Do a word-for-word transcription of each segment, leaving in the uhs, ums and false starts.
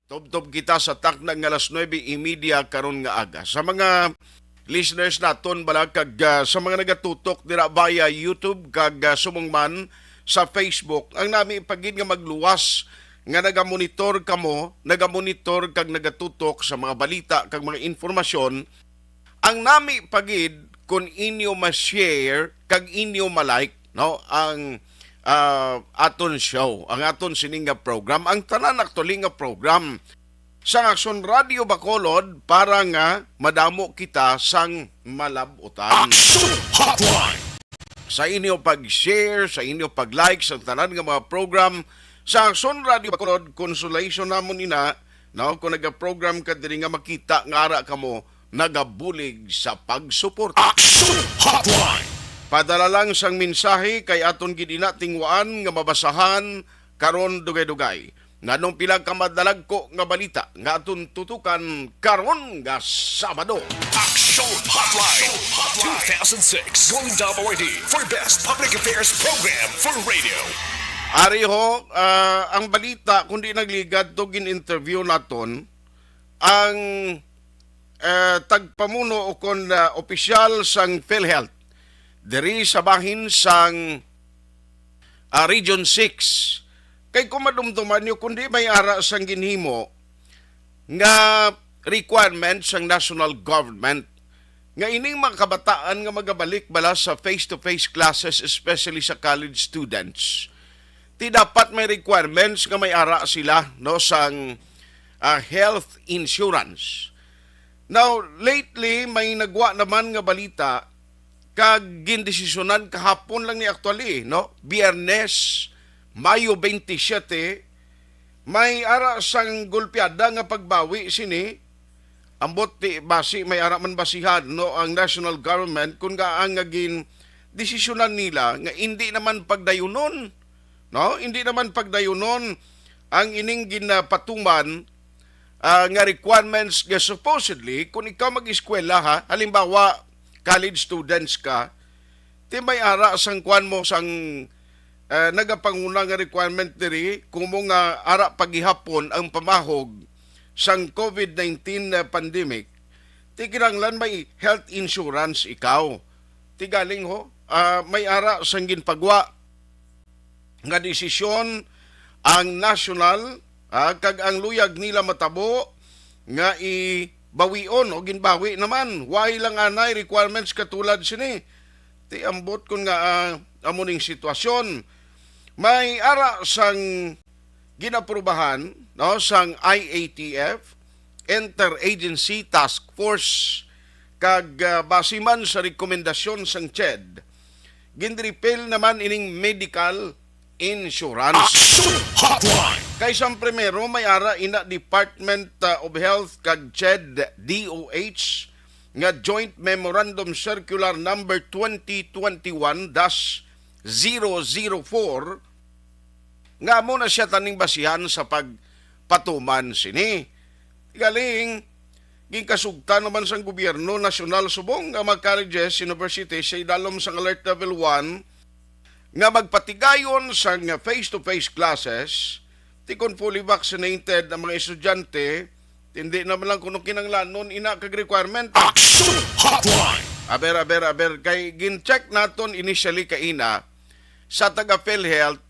Tubtob kita sa takna nga alas nuebe y media karon nga aga. Sa mga listeners naton bala kag, ah, sa mga nagatutok dira via YouTube kag, ah, subong man sa Facebook, ang nami pa gid nga magluwas nga nagamonitor kamo, nagamonitor kag nagatutok sa mga balita kag mga informasyon, ang nami pa gid kun inyo ma-share kag inyo ma-like, no, ang, ah, aton show, ang aton sini nga program, ang tanan actually nga program sang Aksyon Radio Bacolod para nga madamo kita sang malab-utan. Aksyon Hotline! Sa inyo pag-share, sa inyo pag-like sa tanan nga mga program sa Aksyon Radio Bacolod, consolation namon ina, no, kung nagaprogram ka diri nga makita nga ara kamo nagabulig sa pagsuporta. Aksyon Hotline! Padala lang sang mensahe kay aton gid ina tingwaan nga mabasahan karon dugay-dugay. Nganong pila ka madalagko nga balita nga aton tutukan karon nga Sabado? Action Hotline two thousand six Golden Dome Awardee for Best Public Affairs Program for Radio. Ari ho, ah, ang balita, kundi nagligad to, gin-interview naton ang, ah, tagpamuno o kon, ah, opisyal sang PhilHealth diri sa bahin sang, ah, Region six. Kay kung madumduman nyo, kundi may ara sang ginhimo nga requirement sang national government nga ining mga kabataan nga magabalik bala sa face-to-face classes, especially sa college students, ti dapat may requirements nga may ara sila, no, sang, ah, health insurance. Now, lately, may nagwa naman nga balita kag gindesisyonan kahapon lang ni actually, no? Biyernes, Mayo twenty-seven, may ara sang golpeada nga pagbawi sini. Ambot ti basi may ara man basihan, no, ang national government kung gaang nga gin desisyonan nila nga indi naman pagdayunon, no? Indi naman pagdayunon ang ining ginapatuman, ah, nga requirements nga supposedly kung ikaw mag-eskwela, ha, halimbawa college students ka, ti may ara sang kwan mo sang, ah, nagapanguna nga requirement diri kumo nga ara pa gihapon ang pamahog sang COVID nineteen na pandemic, ti kinahanglan may health insurance ikaw. Ti galing ho, ah, may ara sang ginpagwa nga desisyon ang national, ah, kag ang luyag nila matabo nga ibawion o ginbawi naman. Why lang anay requirements katulad sini? Ti ambot kun nga, ah, amo ning sitwasyon. May ara sang ginaprubahan, no, sang I A T F, Interagency Task Force, kag, ah, base man sa rekomendasyon sang CHED, ginrepeal naman ining medical insurance. Action Hotline! Kay sang primero, may ara ina Department, ah, of Health kag CHED D O H nga Joint Memorandum Circular Number twenty twenty-one dash zero zero four, nga amo na siya taning basihan sa pagpatuman sini. Galing, ginkasugtan naman sang gobyerno nasyonal subong nga mga colleges, universities sa idalom sang Alert Level one nga magpatigayon sang face-to-face classes, ti kon fully vaccinated ang mga estudyante, hindi naman lang kuno kinanglanon ina kag requirement. Action Hotline! Aber, aber, aber, kay gin-check naton initially kaina sa taga PhilHealth,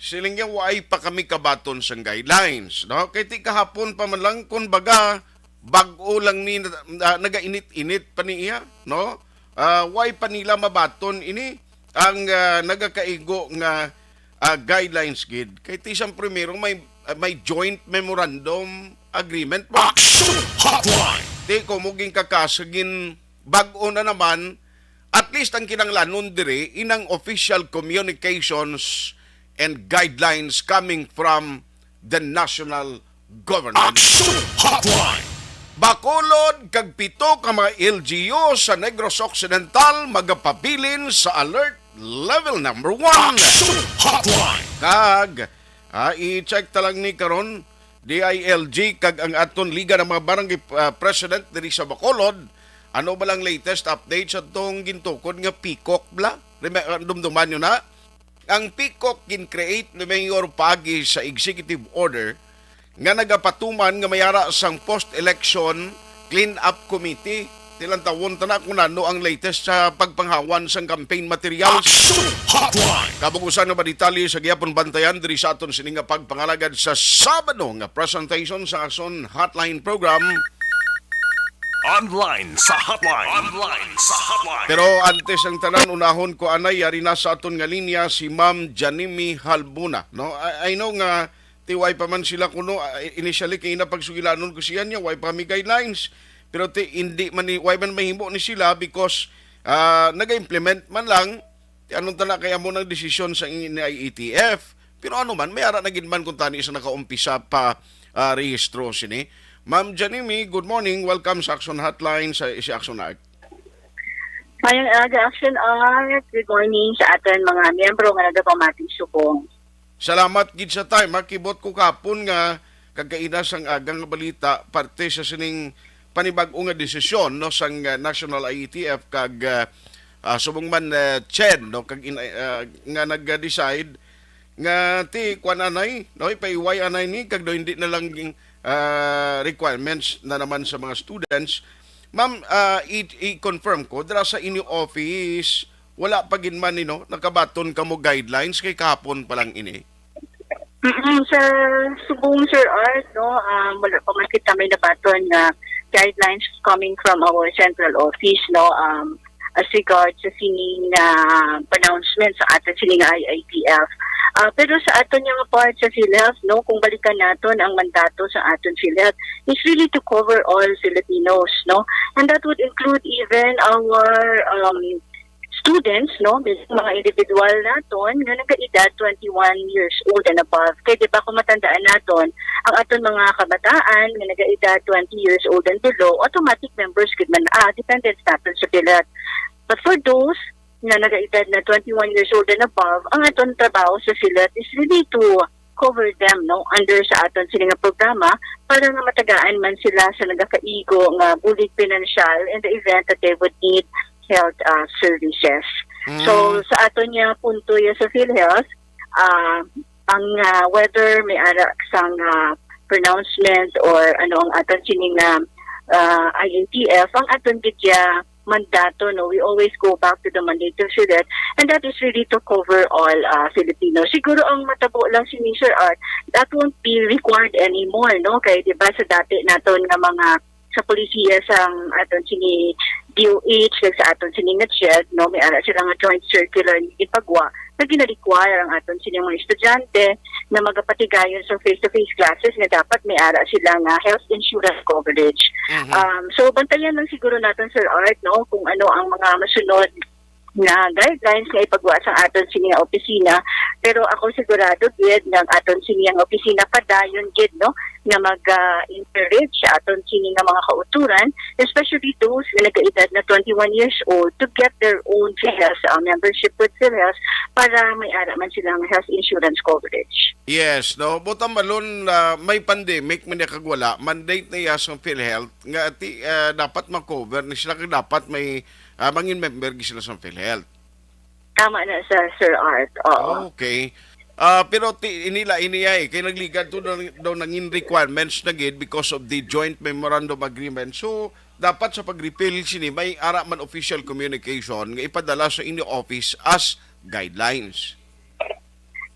siling niya, "Waay pa kami kabaton sang guidelines," no? Kay ti kahapon pa man lang, kun baga, bag-o lang ni, ah, nagainit-init pa ni iya, no? Ah, waay pa nila mabaton ini ang, ah, nagakaigo nga, ah, guidelines gid. Kay ti sang primero may, ah, may joint memorandum agreement ba? Action Hotline! Ti ko mo ginkakasa gin bag-o na naman, at least ang kinanglanon diri inang official communications and guidelines coming from the national government. Action Hotline! Bacolod kag pito ka mga L G U sa Negros Occidental magapabilin sa alert level number one. Action Hotline! Kag, ah, i-check ta lang ni karon, D I L G kag ang aton Liga ng mga Barangay, ah, President diri sa Bacolod. Ano ba lang latest update sa tong gintukod nga PCOC bala? Reme-, ah, dumduman nyo na? Ang PCOC gin-create ni Mayor paagi sa executive order nga nagapatuman nga may ara sang post-election clean-up committee. Tilantawon ta na kung ano ang latest sa pagpanghawan sang campaign materials. Action Hotline! Kabug-usan nga mga detalye sa gihapon bantayan diri sa aton sini nga pagpangalagad sa Sabado nga presentation sa Action Hotline program. Online sa hotline. Online sa hotline. Pero antes ang tanan, unahon ko anay, yari na sa aton nga linya si Ma'am Janimi Halbuna, no? I, I know nga ti way pa man sila kuno, ah, initially kay na pagsugilanon ko siya niya, way pa mi guidelines. Pero ti, hindi man ni, way man mahimo ni sila because, ah, naga-implement man lang. Ti anong tana kay amo nang desisyon sa I E T F. Pero ano man, may ara na gid man kung tani sa nakaumpisa pa, ah, rehistro sini. Ma'am Janimi, good morning. Welcome sa Action Hotline sa si Action Art. Mayong aga, Action Art. Good morning sa aton mga miyembro nga nagapamati subong. Salamat gid sa time, ha. Kibot ko kapon nga kagkaina sang aga nga balita parte sa sining panibag-o nga desisyon, no, sang, ah, National I E T F kag, ah, ah, subong man, ah, Chen, no, kag in-, ah, nga nag-decide nga ti kuan anay, no, ipaiway anay ni kag do hindi na lang ging-, ah, requirements na naman sa mga students. Ma'am, ah, i-, i-confirm ko, dira sa inyo office, wala pa gid man ni, no, nakabaton kamo guidelines kay kahapon pa lang ini. Mm, sa subong, Sir Art, no, um, wala pa man kita may nabaton nga guidelines coming from our central office, no, um, as regards sa sining, ah, pronouncement sa aton sining I I T F. Ah, pero sa aton nga part sa PhilHealth, no, kung balikan naton ang mandato sa aton PhilHealth, is really to cover all Filipinos, no, and that would include even our, um, students, no, bisan mga individual naton nga nagkaedad twenty-one years old and above. Kay di ba, kung matandaan naton, ang aton mga kabataan nga nagkaedad twenty years old and below, automatic members gid man, ah, dependents naton sa PhilHealth. But for those nga nagkaedad na twenty-one years old and above, ang aton trabaho sa PhilHealth is really to cover them, no, under sa aton sini nga programa para nga matagaan man sila sa nagakaigo nga bulig pinansyal in the event that they would need health, ah, services. Mm. So, sa aton nga punto ya sa PhilHealth, ah, ang, ah, whether may ara sang, ah, pronouncement or ano ang aton sini nga, ah, I A T F, ang aton gid ya mandato, no? We always go back to the mandate of PhilHealth, and that is really to cover all, ah, Filipinos. Siguro ang matabo lang sini, Sir Art, that won't be required anymore, no? Kay, di ba, sa dati naton nga mga, sa polisiya sang aton sini D O H, kag sa aton sini nga CHED, no? May ara sila nga joint circular nga ipagwa na gina-require ang aton sini mga estudyante na magapatigayon sa face-to-face classes nga dapat may ara sila nga health insurance coverage. Mhm. Um, so, bantayan lang siguro naton, Sir Art, no, kung ano ang mga masunod nga guidelines nga ipagwa sa aton sini nga opisina. Pero ako sigurado gid nga ang aton sini nga opisina padayon gid, no, nga mag, ah, encourage sa aton sini nga mga kauturan, especially those nga nagkaedad na twenty-one years old, to get their own PhilHealth, ah, membership with PhilHealth para may ara man silang health insurance coverage. Yes, no? Buot silingon, ah, may pandemic man niya kag wala, mandate na iya sang PhilHealth nga ti, ah, dapat ma-cover ni sila kag dapat may, ah, mangin member gid sila sang PhilHealth. Tama na, Sir, Sir Art. Oo. Okay. Ah, pero ti, inila, ini ay, kay nagligad to daw, daw nangin requirements na gid because of the joint memorandum agreement. So, dapat sa pag-repeal sini, may ara man official communication nga ipadala sa inyo office as guidelines.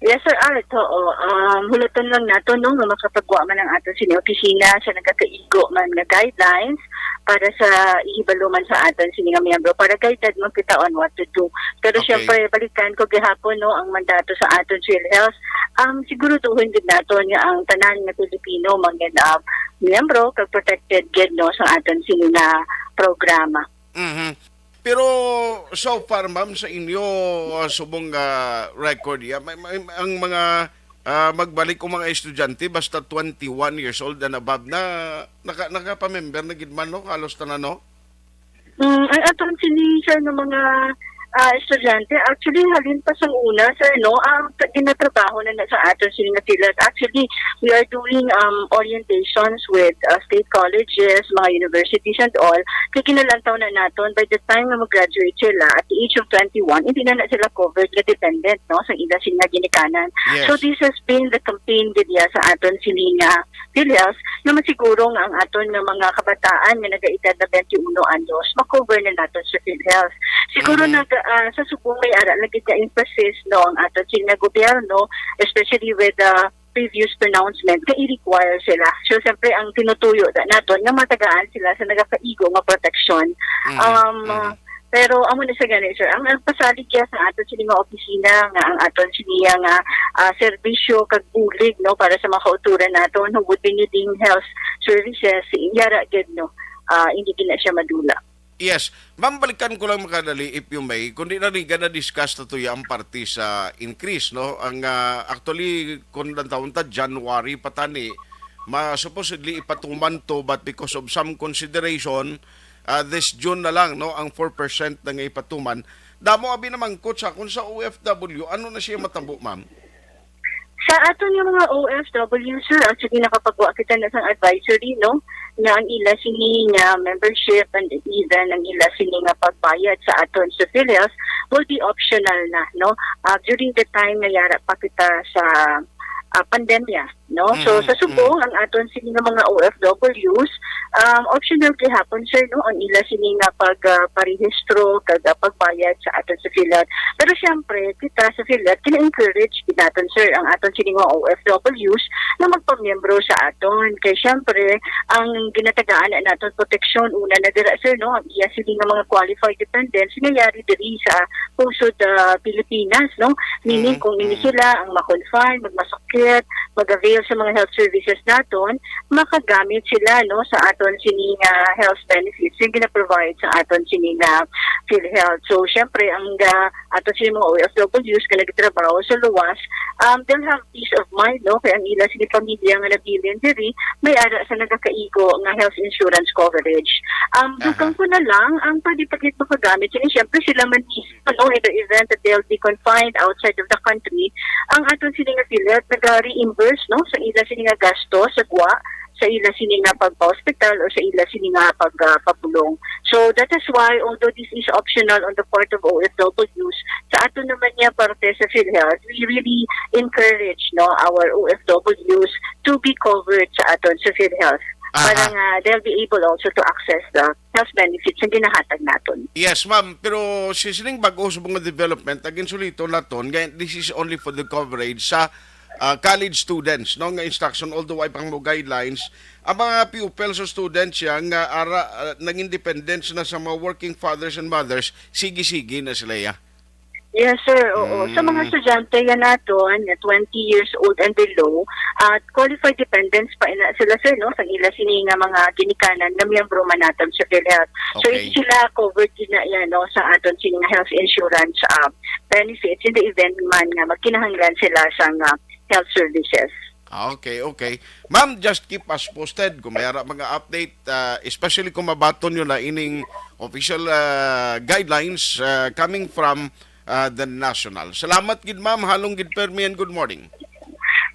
Yes, Sir Art. Oo. Um, huluton lang nato, no, nga makapagwa man ang aton sini opisina sa nagakaigo man nga guidelines para sa ihibalo man sa aton sini nga miyembro para guided man kita on what to do. Pero Okay. syempre, balikan ko gihapon, no, ang mandato sa aton PhilHealth. Um, siguraduhon gid naton nga ang tanan nga Pilipino mangin, um, miyembro kag protected gid, no, sa aton sini nga programa. Mhm. Pero so far, ma'am, sa inyo, ah, subong, ah, record, ya, may, may, ang mga, ah, magbalik o mga estudyante, basta twenty-one years old and above na, naka-, nakapamember na gid man, no? Halos tanan, no? Mm, ang aton sini, sir, nga mga, ah, estudyante, actually, halin pa sang una, sir, no, ang ta-, ginatrabaho na na sa aton sini nga PhilHealth. Actually, we are doing, um, orientations with, uh, state colleges, mga universities and all. Kay kinalantaw na naton, by the time nga mag-graduate sila at the age of twenty-one, hindi na na sila covered nga dependent, no, sa ila sini nga ginikanan. Yes. So, this has been the campaign gid ya sa aton sini nga PhilHealth, nga masiguro nga ang aton nga mga kabataan nga nagaedad na twenty-one anyos, ma-cover na naton sa PhilHealth. Siguro Mhm. nag-, ah, sa subong may ara lagi ka emphasis, no, ang aton sini nga gobyerno, especially with the previous pronouncement, nga i-require sila. So, siyempre, ang tinutuyo na naton nga matagaan sila sa nagakaigo nga proteksyon. Mhm. Um, Mhm. Pero amo na sa gani, sir, ang, ang pasalig ya sa aton sini nga opisina nga ang aton sini nga, ah, serbisyo kag bulig, no, para sa mga kauturan naton who would be needing health services, yara gid, no, ah, hindi gid na siya madula. Yes. Ma'am, balikan ko lang makadali, if you may. Kundi na rin, na-discuss na to yung parte sa increase, no? Ang, ah, actually, kung ang taon ta, January pa tani, ma-, supposedly ipatuman to, but because of some consideration, ah, this June na lang, no, ang four percent na nga ipatuman. Damo abi namangkot sa akon sa O F W, ano na siya matabo, ma'am? Sa aton nga mga O F W, sir, actually nakapagwa kita na sang advisory, no, nga ang ila sini nga membership and even ang ila sini nga pagbayad sa aton sa PhilHealth will be optional na, no, ah, during the time nga yara pa kita sa, ah, pandemya, no. So, sa Mm, subong, mm. ang aton sini nga mga O F Ws, um, optional gihapon, sir, no, ang ila sini nga pag, ah, parehistro kag, ah, pagbayad sa aton sa PhilHealth. Pero siyempre, kita sa PhilHealth, kina-encourage gid naton, sir, ang aton sini nga O F Ws na magpamiyembro sa aton. Kay siyempre, ang ginatagaan na naton proteksyon, una na dira, sir, no, ang iya sini nga mga qualified dependents nga yari diri sa pusod, ah, Pilipinas, no? Meaning, Mm, kung ini mm. sila ang ma-confine, magmasakit, mag-avail sa mga health services naton, makagamit sila, no, sa aton sini nga health benefits nga gina-provide sa aton sini nga PhilHealth. So, syempre, ang, ah, aton sini mga O F Ws nga nagtrabaho sa luwas, um, they'll have peace of mind, no? Kay ang ila sini pamilya nga nabilin diri, may ara sa nagakaigo nga health insurance coverage. Um, Aha. dugang ko na lang, ang pwede pa gid makagamit sini, syempre, sila man mismo, no, in the event that they'll be confined outside of the country, ang aton sini nga PhilHealth naga-reimburse, no, sa ila sini nga gasto sa gwa, sa ila sini nga pagpa-hospital o sa ila sini nga pag, ah, pabulong. So that is why, although this is optional on the part of O F Ws, sa ato naman niya parte sa PhilHealth, we really encourage, no, our O F Ws to be covered sa aton sa PhilHealth Aha. para nga they'll be able also to access the health benefits na ginahatag naton. Yes, ma'am. Pero si sining bag-o sa mga development, again, sulito naton, nga this is only for the coverage sa, ah, college students, no, nga instruction, although ay pang mga guidelines, ang mga pupils o students siya nga ara, ah, nangin dependents na sa mga working fathers and mothers, sige-sige na sila, ya. Yes, sir. Oo. Sa mga Mm. estudyante yan naton, na twenty years old and below, at qualified dependents pa ina sila, sir, no? Sa ila sini nga mga ginikanan nga miyembro man naton sa PhilHealth. So, Okay. hindi sila covered din na yan, no, sa aton sini nga health insurance, ah, benefits in the event man nga magkinahanglan sila sa nga health services. Ah, okay, okay. Ma'am, just keep us posted kung may ara mga update, ah, especially kung mabaton nyo na ining official, ah, guidelines, ah, coming from, ah, the national. Salamat gid, ma'am. Halong gid permi and good morning.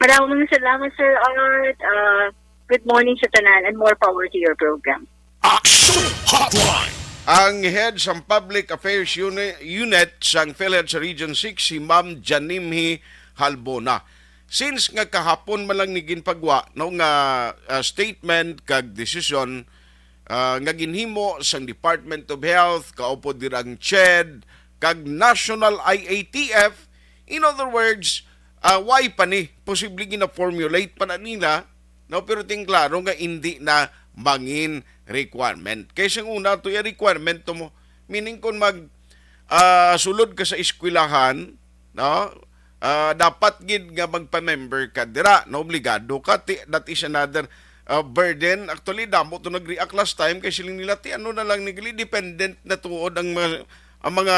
Maraming salamat, Sir Art. Ah, good morning sa tanan and more power to your program. Action Hotline. Ang head sa Public Affairs Uni-, Unit sang PhilHealth sa Region six, si Ma'am Janimhi Halbona. Since nga kahapon man lang ni ginpagwa, no, nga, ah, statement kag desisyon, ah, nga ginhimo sang Department of Health, kaupod dira ang CHED, kag National I A T F, in other words, ah, why pa ni? Posible gina-formulate pa na nila, no? Pero ting klaro nga hindi na mangin requirement. Kay sang una, to yung requirement to mo. Meaning, kung mag, ah, sulod ka sa eskwelahan, no? Ah, dapat gid nga magpa-member ka dira, no? Obligado ka. Ti-, that is another, ah, burden. Actually, damo to nag-react last time kay siling nila, "Ti, ano na lang, nagli dependent na tuod ang mga, ang mga,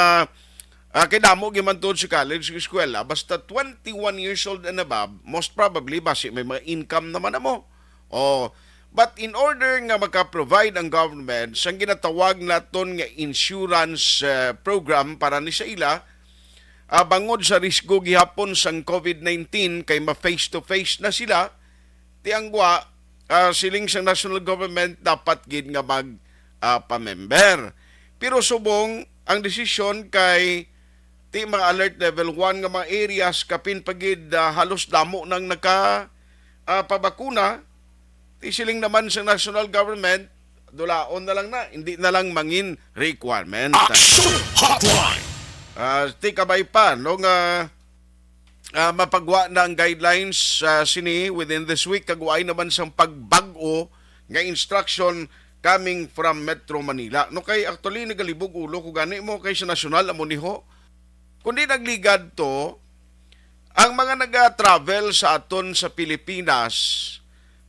ah, kay damo giman tuod sa college, sa eskwela. Basta twenty-one years old and above, most probably, basi may mga income naman na mo." O, But in order nga maka-provide ang government sang ginatawag naton nga insurance, ah, program para ni sa ila, ah, bangod sa risgo gihapon sang COVID nineteen kay ma-face to face na sila, ti ang gwa, ah, siling sa national government dapat gid nga mag, ah, pamember. Pero subong ang desisyon kay ti mga alert level one nga mga areas kapin pa gid, ah, halos damo nang naka, ah, pabakuna, ti siling naman sa national government, dulaon na lang na, hindi na lang mangin requirement. Action Hotline. Ah, ti kabay pa, no, nga, ah, mapagwa na ang guidelines, ah, sini within this week, kag waay naman sang pagbag-o nga instruction coming from Metro Manila. No, kay actually, nagalibog ulo ko gani mo kay sa nasyonal, amo ni ho. Kundi nagligad to, ang mga naga-travel sa aton sa Pilipinas,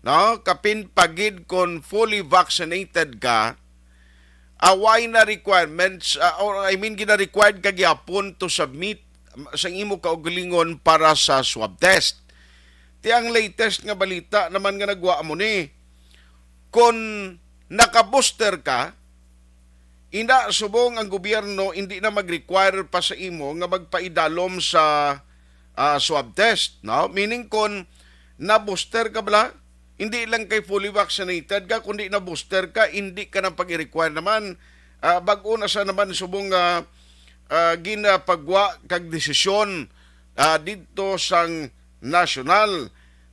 no, kapin pa gid kon fully vaccinated ka, away na requirements, ah, or I mean, gina-required ka gyapon to submit sa imo kaugalingon para sa swab test. Ti ang latest nga balita naman nga nagwa mo ni, kon naka-booster ka, ina subong ang gobyerno hindi na mag-require pa sa imo nga magpaidalom sa, ah, swab test, no? Meaning, kon na-booster ka bala, hindi lang kay fully vaccinated ka, kundi na-booster ka, hindi ka na pag-require naman. Ah, bag-o na sa naman subong nga, ah, ginapagwa kag desisyon, ah, didto sang nasyonal.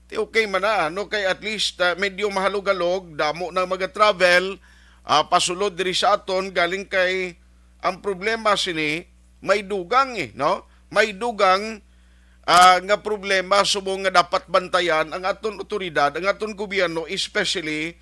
Ti okay man na, ano, kay at least, ah, medyo mahalog-halog, damo nang maga-travel, ah, pasulod diri sa aton, galing kay ang problema sini, may dugang, eh, no? May dugang, ah, nga problema subong nga dapat bantayan ang aton otoridad, ang aton gobyerno, especially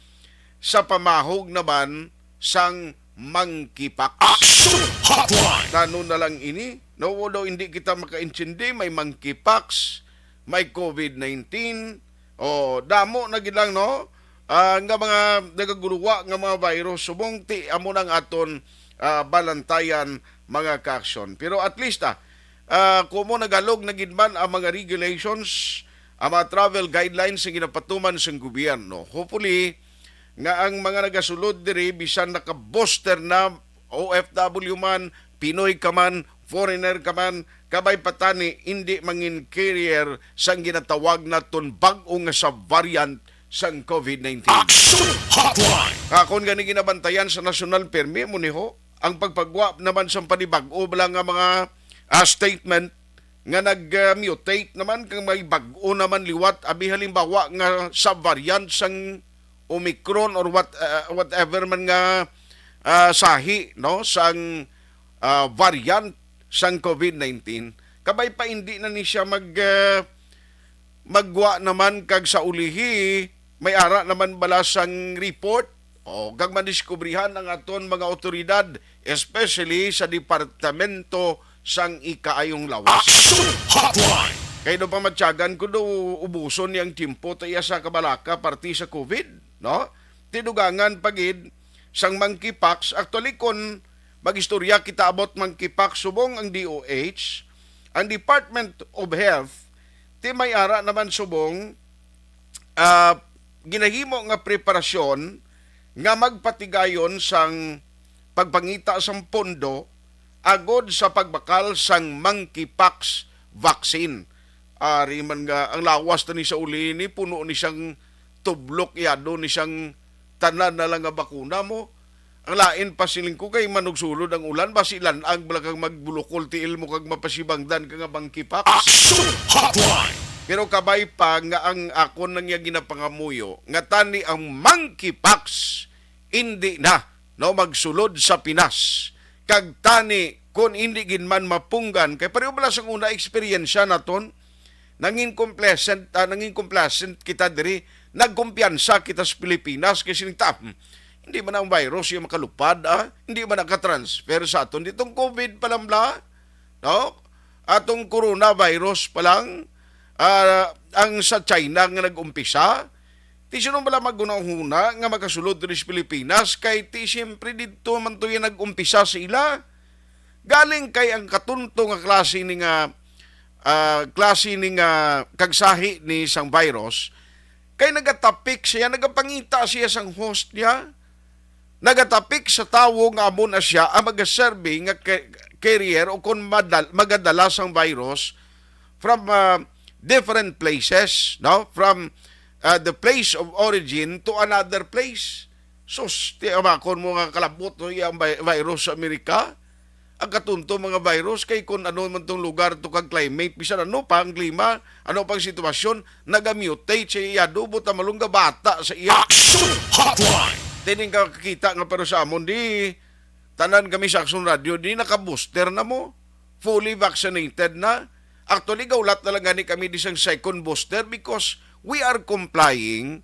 sa pamahog naman sang monkeypox. Action Hotline. Nano na lang ini? No, daw hindi kita makaintindi, may monkeypox, may COVID nineteen, o damo na gid lang, no? Ah, nga mga nagaguluwa nga mga virus, subong ti amo nang aton, ah, balantayan, mga kaaksyon. Pero at least, ah, ah, kumo nagalog na gid man ang mga regulations, ang mga travel guidelines nga ginapatuman sang gobyerno. Hopefully, nga ang mga nagasulod diri, bisan naka-booster na, O F W man, Pinoy ka man, foreigner ka man, kabay pa tani, hindi mangin carrier sang ginatawag naton bag-o nga subvariant sang COVID nineteen. Action Hotline. Akon gani ginabantayan sa nasyonal, permi mo ni ho, ang pagpagwa naman sang panibag-o bala nga mga, ah, statement nga nag-mutate naman kang may bag-o naman liwat, abi halimbawa nga subvariant sang Omicron or what, ah, whatever man nga, ah, sahi, no, sang, ah, variant sang COVID nineteen, kabay pa hindi na ni siya mag, ah, magwa naman kag sa ulihi may ara naman bala sang report o kag madiskubrihan ang aton mga otoridad, especially sa Departamento sang Ikaayong Lawas. Action Hotline. Kay do pamatyagan ko do ubuson niyang tiyempo ta iya sa kabalaka parte sa COVID, no? Tidugangan pa gid sang monkeypox. Actually, kon mag-istorya kita about monkeypox, subong ang D O H, ang Department of Health, ti may ara naman subong, ah, ginahimo nga preparasyon nga magpatigayon sang pagpangita sang pondo agod sa pagbakal sang monkeypox vaccine. Ari man nga ang lawas ta ni sa uli ni puno ni sang tublok, yado ni sang tanan na lang nga bakuna mo. Ang lain pa siling ko kay manugsulod ang ulan, basi lan-ag bala kag magbulukol tiil mo kag mapasibangdan ka nga monkeypox. Action Hotline. Pero kabay pa nga ang akon nang iya ginapangamuyo nga tani ang monkeypox indi na, no, magsulod sa Pinas. Kag tani, kun indi gid man mapunggan, kay pareho bala sang una eksperyensya naton, nangin complacent, ah, nangin complacent kita diri, nagkumpiyansa kita sa Pilipinas, kay sining ta, "Hmm, hindi man ang virus yung makalupad, ah, hindi man nakatransfer sa aton ditong COVID pa lang bala, no? Atong coronavirus pa lang, ah, ang sa China nga nag-umpisa." Ti sino bala maghunahuna nga makasulod diri sa Pilipinas? Kay ti siyempre didto man to yan nag-umpisa sa ila. Galing kay ang katunto nga klase ni nga, ah, klase ni nga kagsahi ni sang virus, Kay nagatapik siya, nagapangita siya sang host niya. Nagatapik sa tawo nga amo na siya ang magaserbi nga ca-, carrier o kon madal-, magadala sang virus from, ah, different places, no? From, ah, the place of origin to another place. Sus, ti amakon mo nga kalabot, no, iyang vi-, virus sa Amerika. Ang katunto mga virus kay kun ano man tong lugar to kag climate, bisan ano pa ang klima, ano pang sitwasyon, nagamutate sa iya, do buta malungga bata sa iya. Action Hotline! Tining kakita nga pero sa amon di, tanan kami sa Action Radio, di naka-booster na mo, fully vaccinated na. Actually, gaulat na lang gani kami di sang second booster because we are complying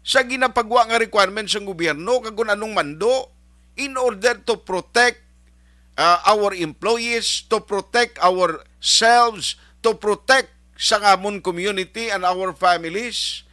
sa ginapagwa nga requirements sang gobyerno kag kun anong mando in order to protect, uh, our employees, to protect ourselves, to protect sa amon community and our families.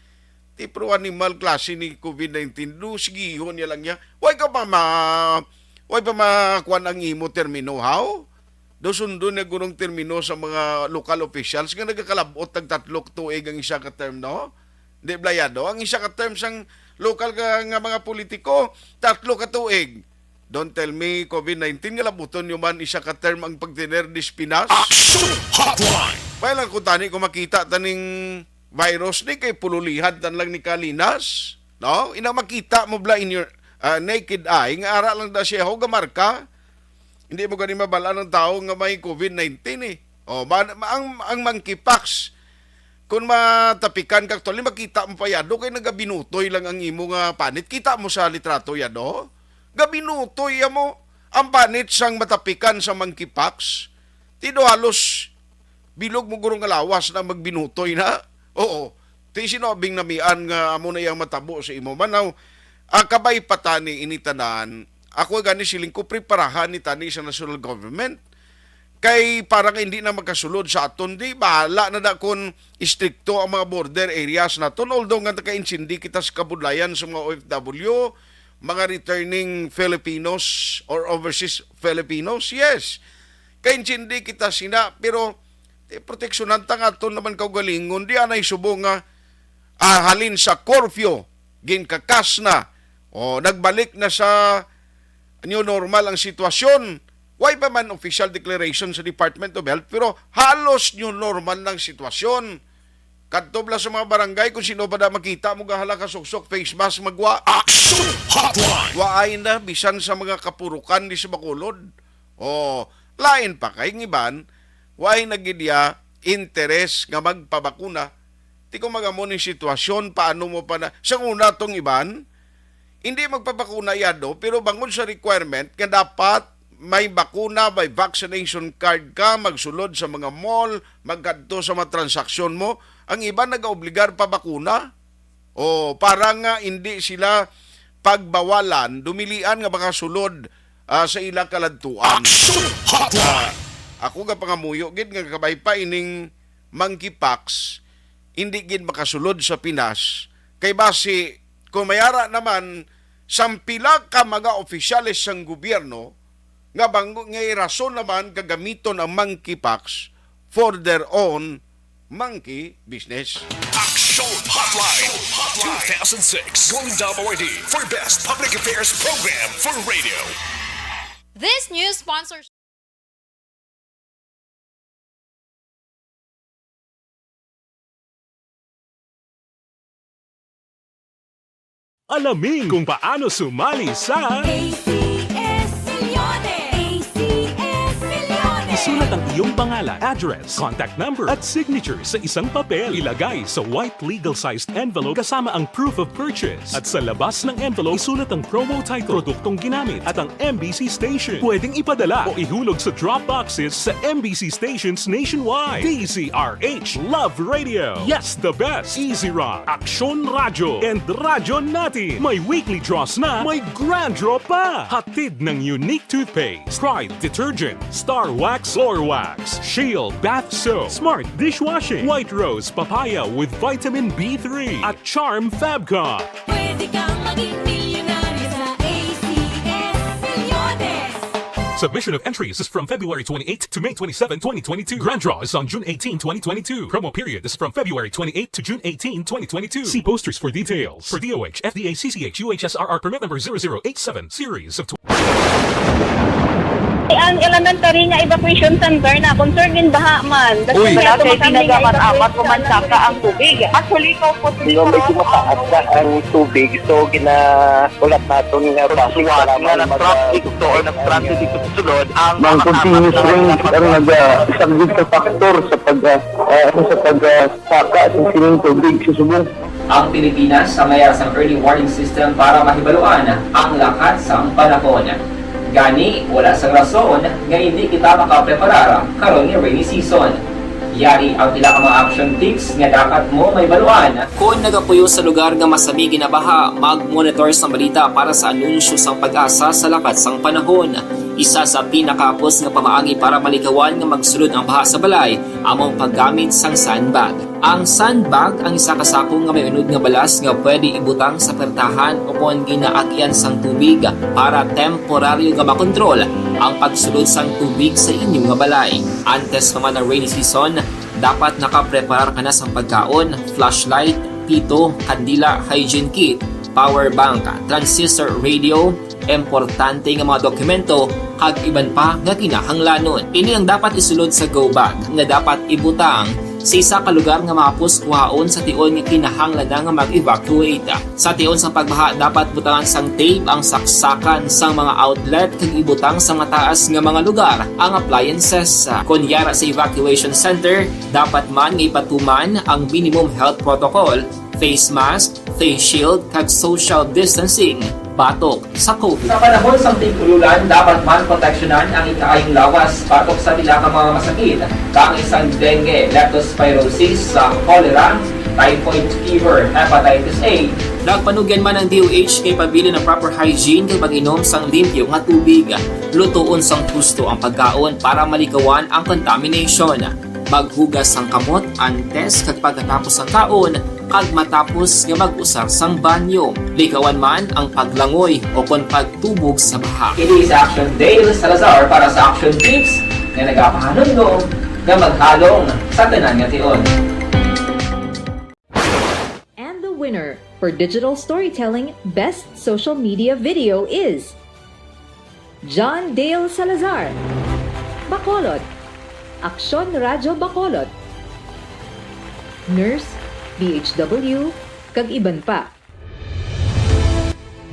Ti, pero animal klase ni covid nineteen. Do, sigihon niya lang niya. Way ka pa ma-, way pa makuan ang imo termino, how? Do, sundon niya gunong termino sa mga local officials nga nagakalabot tag tatlo ka tuig ang isa ka term, no? Di blayado. Ang isa ka term sang lokal ka, nga mga politiko, tatlo ka tuig. Don't tell me covid nineteen nga labuton nyo man isa ka term ang pagtener dis Pinas. Action Hotline! Pay lang kung tani ko makita taning virus ni kay pululihad tan lang ni kalinas, no? Ina makita mo bla in your, ah, naked eye nga ara lang da siya ho gamarka. Hindi mo gani mabal-an ang tawo nga may covid nineteen eh. Oh, ma-, ma-, ang, ang monkeypox, kung matapikan ka, actually, makita mo pa yado kay nagabinutoy lang ang imo nga panit. Kita mo sa litrato yado? Gabinutoy ya mo ang panit sang matapikan sa monkeypox. Ti do halos bilog mo guro nga lawas na magbinutoy na. Oo. Ti sino abing namian nga amo na yang matabo sa imo? Manaw, ah, kabay pa tani ini tanan. Ako gani siling ko, preparahan ni tani sa national government. Kay para nga hindi na makasulod sa aton, di, bahala na da kon istrikto ang mga border areas naton. Although nga nakaintindi kita sa kabudlayan sa mga O F W, mga returning Filipinos or overseas Filipinos, yes. Kaintindi kita sina, pero, eh, proteksyonan ta nga aton naman kaugalingon. Di anay subong nga, ah, halin sa curfew, ginkakas na, o nagbalik na sa new normal ang sitwasyon. Way pa man official declaration sa Department of Health, pero halos new normal na ang sitwasyon. Kadto bala sa mga barangay, kung sino pa da makita mo gahala ka suksok face mask, magwa. Action Hotline! Waay na, bisan sa mga kapurukan di sa Bacolod. O, lain pa kay ang iban, waay na gid ya interes nga magpabakuna. Ti kung magamo ning sitwasyon, paano mo pa na, sa una tong iban, hindi magpabakuna yado, pero bangod sa requirement nga dapat may bakuna, may vaccination card ka, magsulod sa mga mall, magkadto sa mga transaksyon mo, ang iban nagaobligar pa bakuna. O, para nga hindi sila pagbawalan, dumilian nga makasulod, ah, sa ilang kaladtuan. Action Hotline! Ah, ako nga pangamuyo gid nga kabay pa ining monkeypox, hindi gid makasulod sa Pinas. Kay basi, kung may ara naman, sang pila ka mga opisyales sang gobyerno, nga banggo, nga irason naman kagamiton ang monkeypox for their own monkey business. Action Hotline two thousand six Golden Dome Awardee for Best Public Affairs Program for Radio. This news sponsor Alamin kung paano sumali sa A C S Milyones! A C S Milyones! Isulat ang iyong pangalan, address, contact number, at signature sa isang papel. Ilagay sa white legal-sized envelope kasama ang proof of purchase. At sa labas ng envelope, isulat ang promo title, produktong ginamit, at ang M B C station. Pwedeng ipadala o ihulog sa drop boxes sa M B C stations nationwide. D Z R H Love Radio. Yes, the best. Easy Rock. Aksyon Radyo. And Radyo Natin. May weekly draws na, may grand draw pa. Hatid ng Unique Toothpaste, Pride Detergent, Star Wax Floor Wax, Shield Bath Soap, Smart Dishwashing, White Rose Papaya with Vitamin B three, at Charm Fab Cup. Pwede kang maging milyonaryo sa A C S Milyones. Submission of entries is from February twenty-eighth to May twenty-seven, twenty twenty-two. Grand draw is on June eighteenth, twenty twenty-two. Promo period is from February twenty-eighth to June eighteenth, twenty twenty-two. See posters for details. For D O H, F D A, C C H, U H S R R permit number zero zero eight seven, series of tw- Ang elementary nga evacuation center na concern in baha man. Uy. Wala kay pinagamat-amat ko man saka ang tubig. Actually, ko po. Medyo mataas na ang tubig, so gina- Wala naton nga basic nga na-trapped dito or na-stranded dito sa sulod ang mga continuous rain ang naga-, isang big factor sa pag, ah, ah, sa pag, ah, saka sa sining tubig sa subong. Ang Pilipinas sa mayas ang early warning system para mahibaluan ang lakat sang panahon. Gani, wala sang rason nga hindi kita makapreparar karon nga rainy season. Yari ang pila ka mga action tips nga dapat mo mahibaluan. Kon nagapuyo sa lugar nga masami ginabaha, mag-monitor sang balita para sa anunsyo sang PAGASA sa lakat sang panahon. Isa sa pinakahapos nga pamaagi para malikawan nga magsulod ang baha sa balay amo ang paggamit sang sandbag. Ang sandbag ang isa ka sako nga may unod nga balas nga pwede ibutang sa pertahan o kon ginaagian sang tubig para temporaryo nga makontrol ang pagsulod sang tubig sa inyo nga balay. Antes pa man ang rainy season, dapat nakapreparar ka na sang pagkaon, flashlight, pito, kandila, hygiene kit, power bank, transistor radio, importante nga mga dokumento, kag iban pa nga kinahanglanon. Ini ang dapat isulod sa go bag nga dapat ibutang sa isa ka lugar nga mahapos kuhaon sa tion nga kinahanglan na nga mag-evacuate. Sa tion sang pagbaha, dapat butangan sang tape ang saksakan sang mga outlet kag ibutang sa mataas nga mga lugar ang appliances. Kon yara sa evacuation center, dapat man nga ipatuman ang minimum health protocol, face mask, face shield, kag social distancing batok sa COVID. Sa panahon sang tig-ululan, dapat man proteksyonan ang ikaayong lawas batok sa pila ka mga masakit, kaangay sang dengue, leptospirosis, sa cholera, typhoid fever, hepatitis A. Nagpanugyan man ang D O H kay pabilin ang proper hygiene kag pag-inom sang limpyo nga tubig. Lutoon sang husto ang pagkaon para malikawan ang contamination. Maghugas sang kamot antes kag pagkatapos sang kaon kag matapos nga mag-usar sang banyo. Likawan man ang paglangoy o kon pagtubog sa baha. Kini si Action Dale Salazar para sa Action Tips nga nagapahanumdom nga maghalong sa tanan nga tion. And the winner for Digital Storytelling Best Social Media Video is John Dale Salazar, Bacolod, Aksyon Radyo Bacolod, Nurse, D H W, kag iban pa.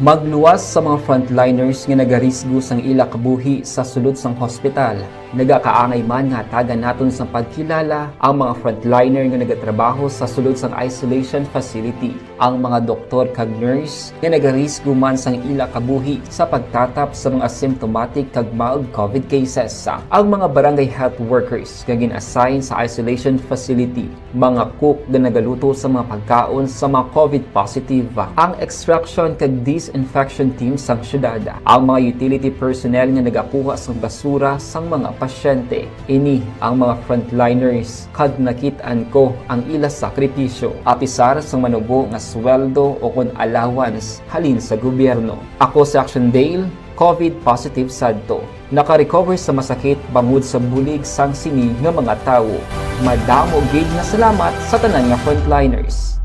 Magluwas sa mga frontliners nga nagarisgo sang ila kabuhi sa sulod sang hospital. Nagakaangay man nga hatagan naton sang pagkilala ang mga frontliner nga nagatrabaho sa sulod sang isolation facility, ang mga doktor kag nurse nga nagarisgo man sang ila kabuhi sa pagtatap sa mga symptomatic kag mild COVID cases, ang mga barangay health workers nga gin-assign sa isolation facility, mga cook nga nagaluto sa mga pagkaon sa mga COVID positive, ang extraction kag disinfection team sang syudad, ang mga utility personnel nga nagakuha sang basura sang mga pasyente. Ini ang mga frontliners, kag nakit-an ko ang ila sakripisyo, apisar sang manubo nga sweldo o kon allowance halin sa gobyerno. Ako si Action Dale, COVID positive sadto. Naka-recover sa masakit bangod sa bulig sang sini nga mga tawo. Madamo gid nga salamat sa tanan nga frontliners.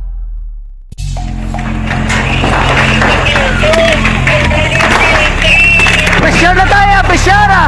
Pressure na tayo, pressure na!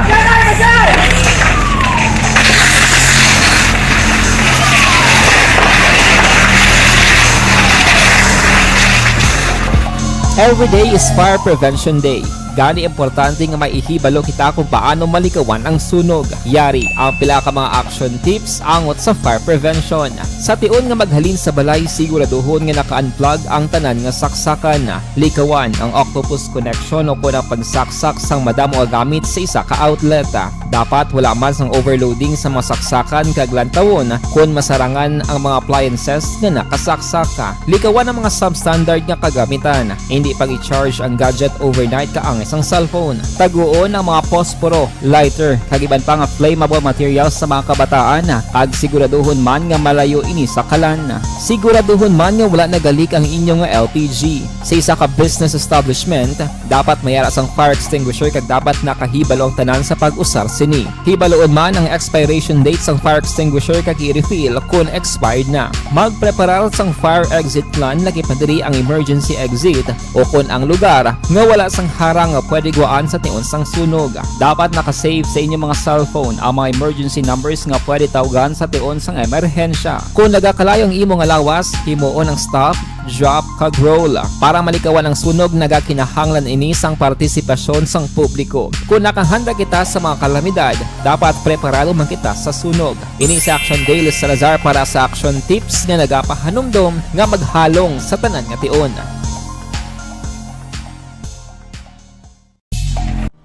Every day is Fire Prevention Day. Gani, importante nga may ihibalo kita kung paano malikawan ang sunog. Yari ang pila ka mga action tips angot sa fire prevention. Sa tion nga maghalin sa balay, siguraduhon nga naka-unplug ang tanan nga saksakan. Likawan ang octopus connection o kon ang pagsaksak sang madamo nga gamit sa isa ka outlet. Dapat wala man sang overloading sa mga saksakan kag lantawon kon masarangan ang mga appliances nga nakasaksak. Likawan ang mga substandard nga kagamitan. Hindi pag-i-charge ang gadget overnight kaang sang cellphone. Taguon ang mga posporo, lighter, kag iban pa nga flammable materials sa mga kabataan, kag siguraduhon man nga malayo ini sa kalan. Siguraduhon man nga wala nagalik ang inyo nga L P G. Sa isa ka business establishment, dapat may ara sang fire extinguisher kag dapat nakahibalo ang tanan sa pag-usar sini. Hibaluon man ang expiration date sang fire extinguisher kag i-refill kon expired na. Magpreparar sang fire exit plan, lakip na diri ang emergency exit o kon ang lugar nga wala sang harang nga pwede gwaan sa tion sang sunog. Dapat naka-save sa inyo mga cellphone ang mga emergency numbers nga pwede tawgan sa tion sang emerhensya. Kung nagakalayo ang imo nga lawas, himuon ang stop, drop, kag roll. Para malikawan ang sunog, nagakinahanglan ini sang partisipasyon sang publiko. Kung nakahanda kita sa mga kalamidad, dapat preparado man kita sa sunog. Ini si Action Dale Salazar para sa Action Tips nga nagapahanumdom nga maghalong sa tanan nga tion.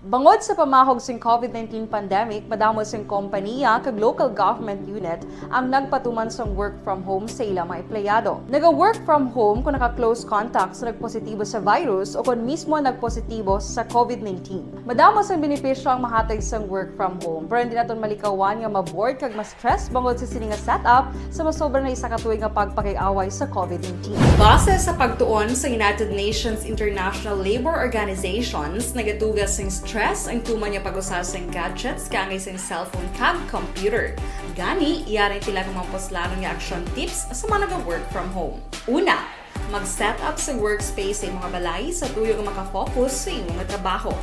Bangod sa pamahog sing COVID nineteen pandemic, madamo sing kompaniya kag local government unit ang nagpatuman sang work from home sa ila mga empleyado. Naga-work from home kung naka-close contact sa nagpositibo sa virus o kon mismo nagpositibo sa COVID nineteen. Madamo sang benepisyo ang mahatag sang work from home, pero hindi naton malikawan nga ma-bored kag ma-stress bangod sa sini nga setup sa masobra na isa ka tuig nga pagpakig-away sa COVID nineteen. Base sa pagtuon sa United Nations International Labour Organizations, nagatuga sing stress ang tuman nga pag-usa sing gadgets kaangay sing cellphone kag computer. Gani, yari ang pila ka mga puslanon nga action tips sa mga naga-work from home. Una, mag-set up sa workspace sa imong balay sa tuyo nga makafocus sa imong trabaho.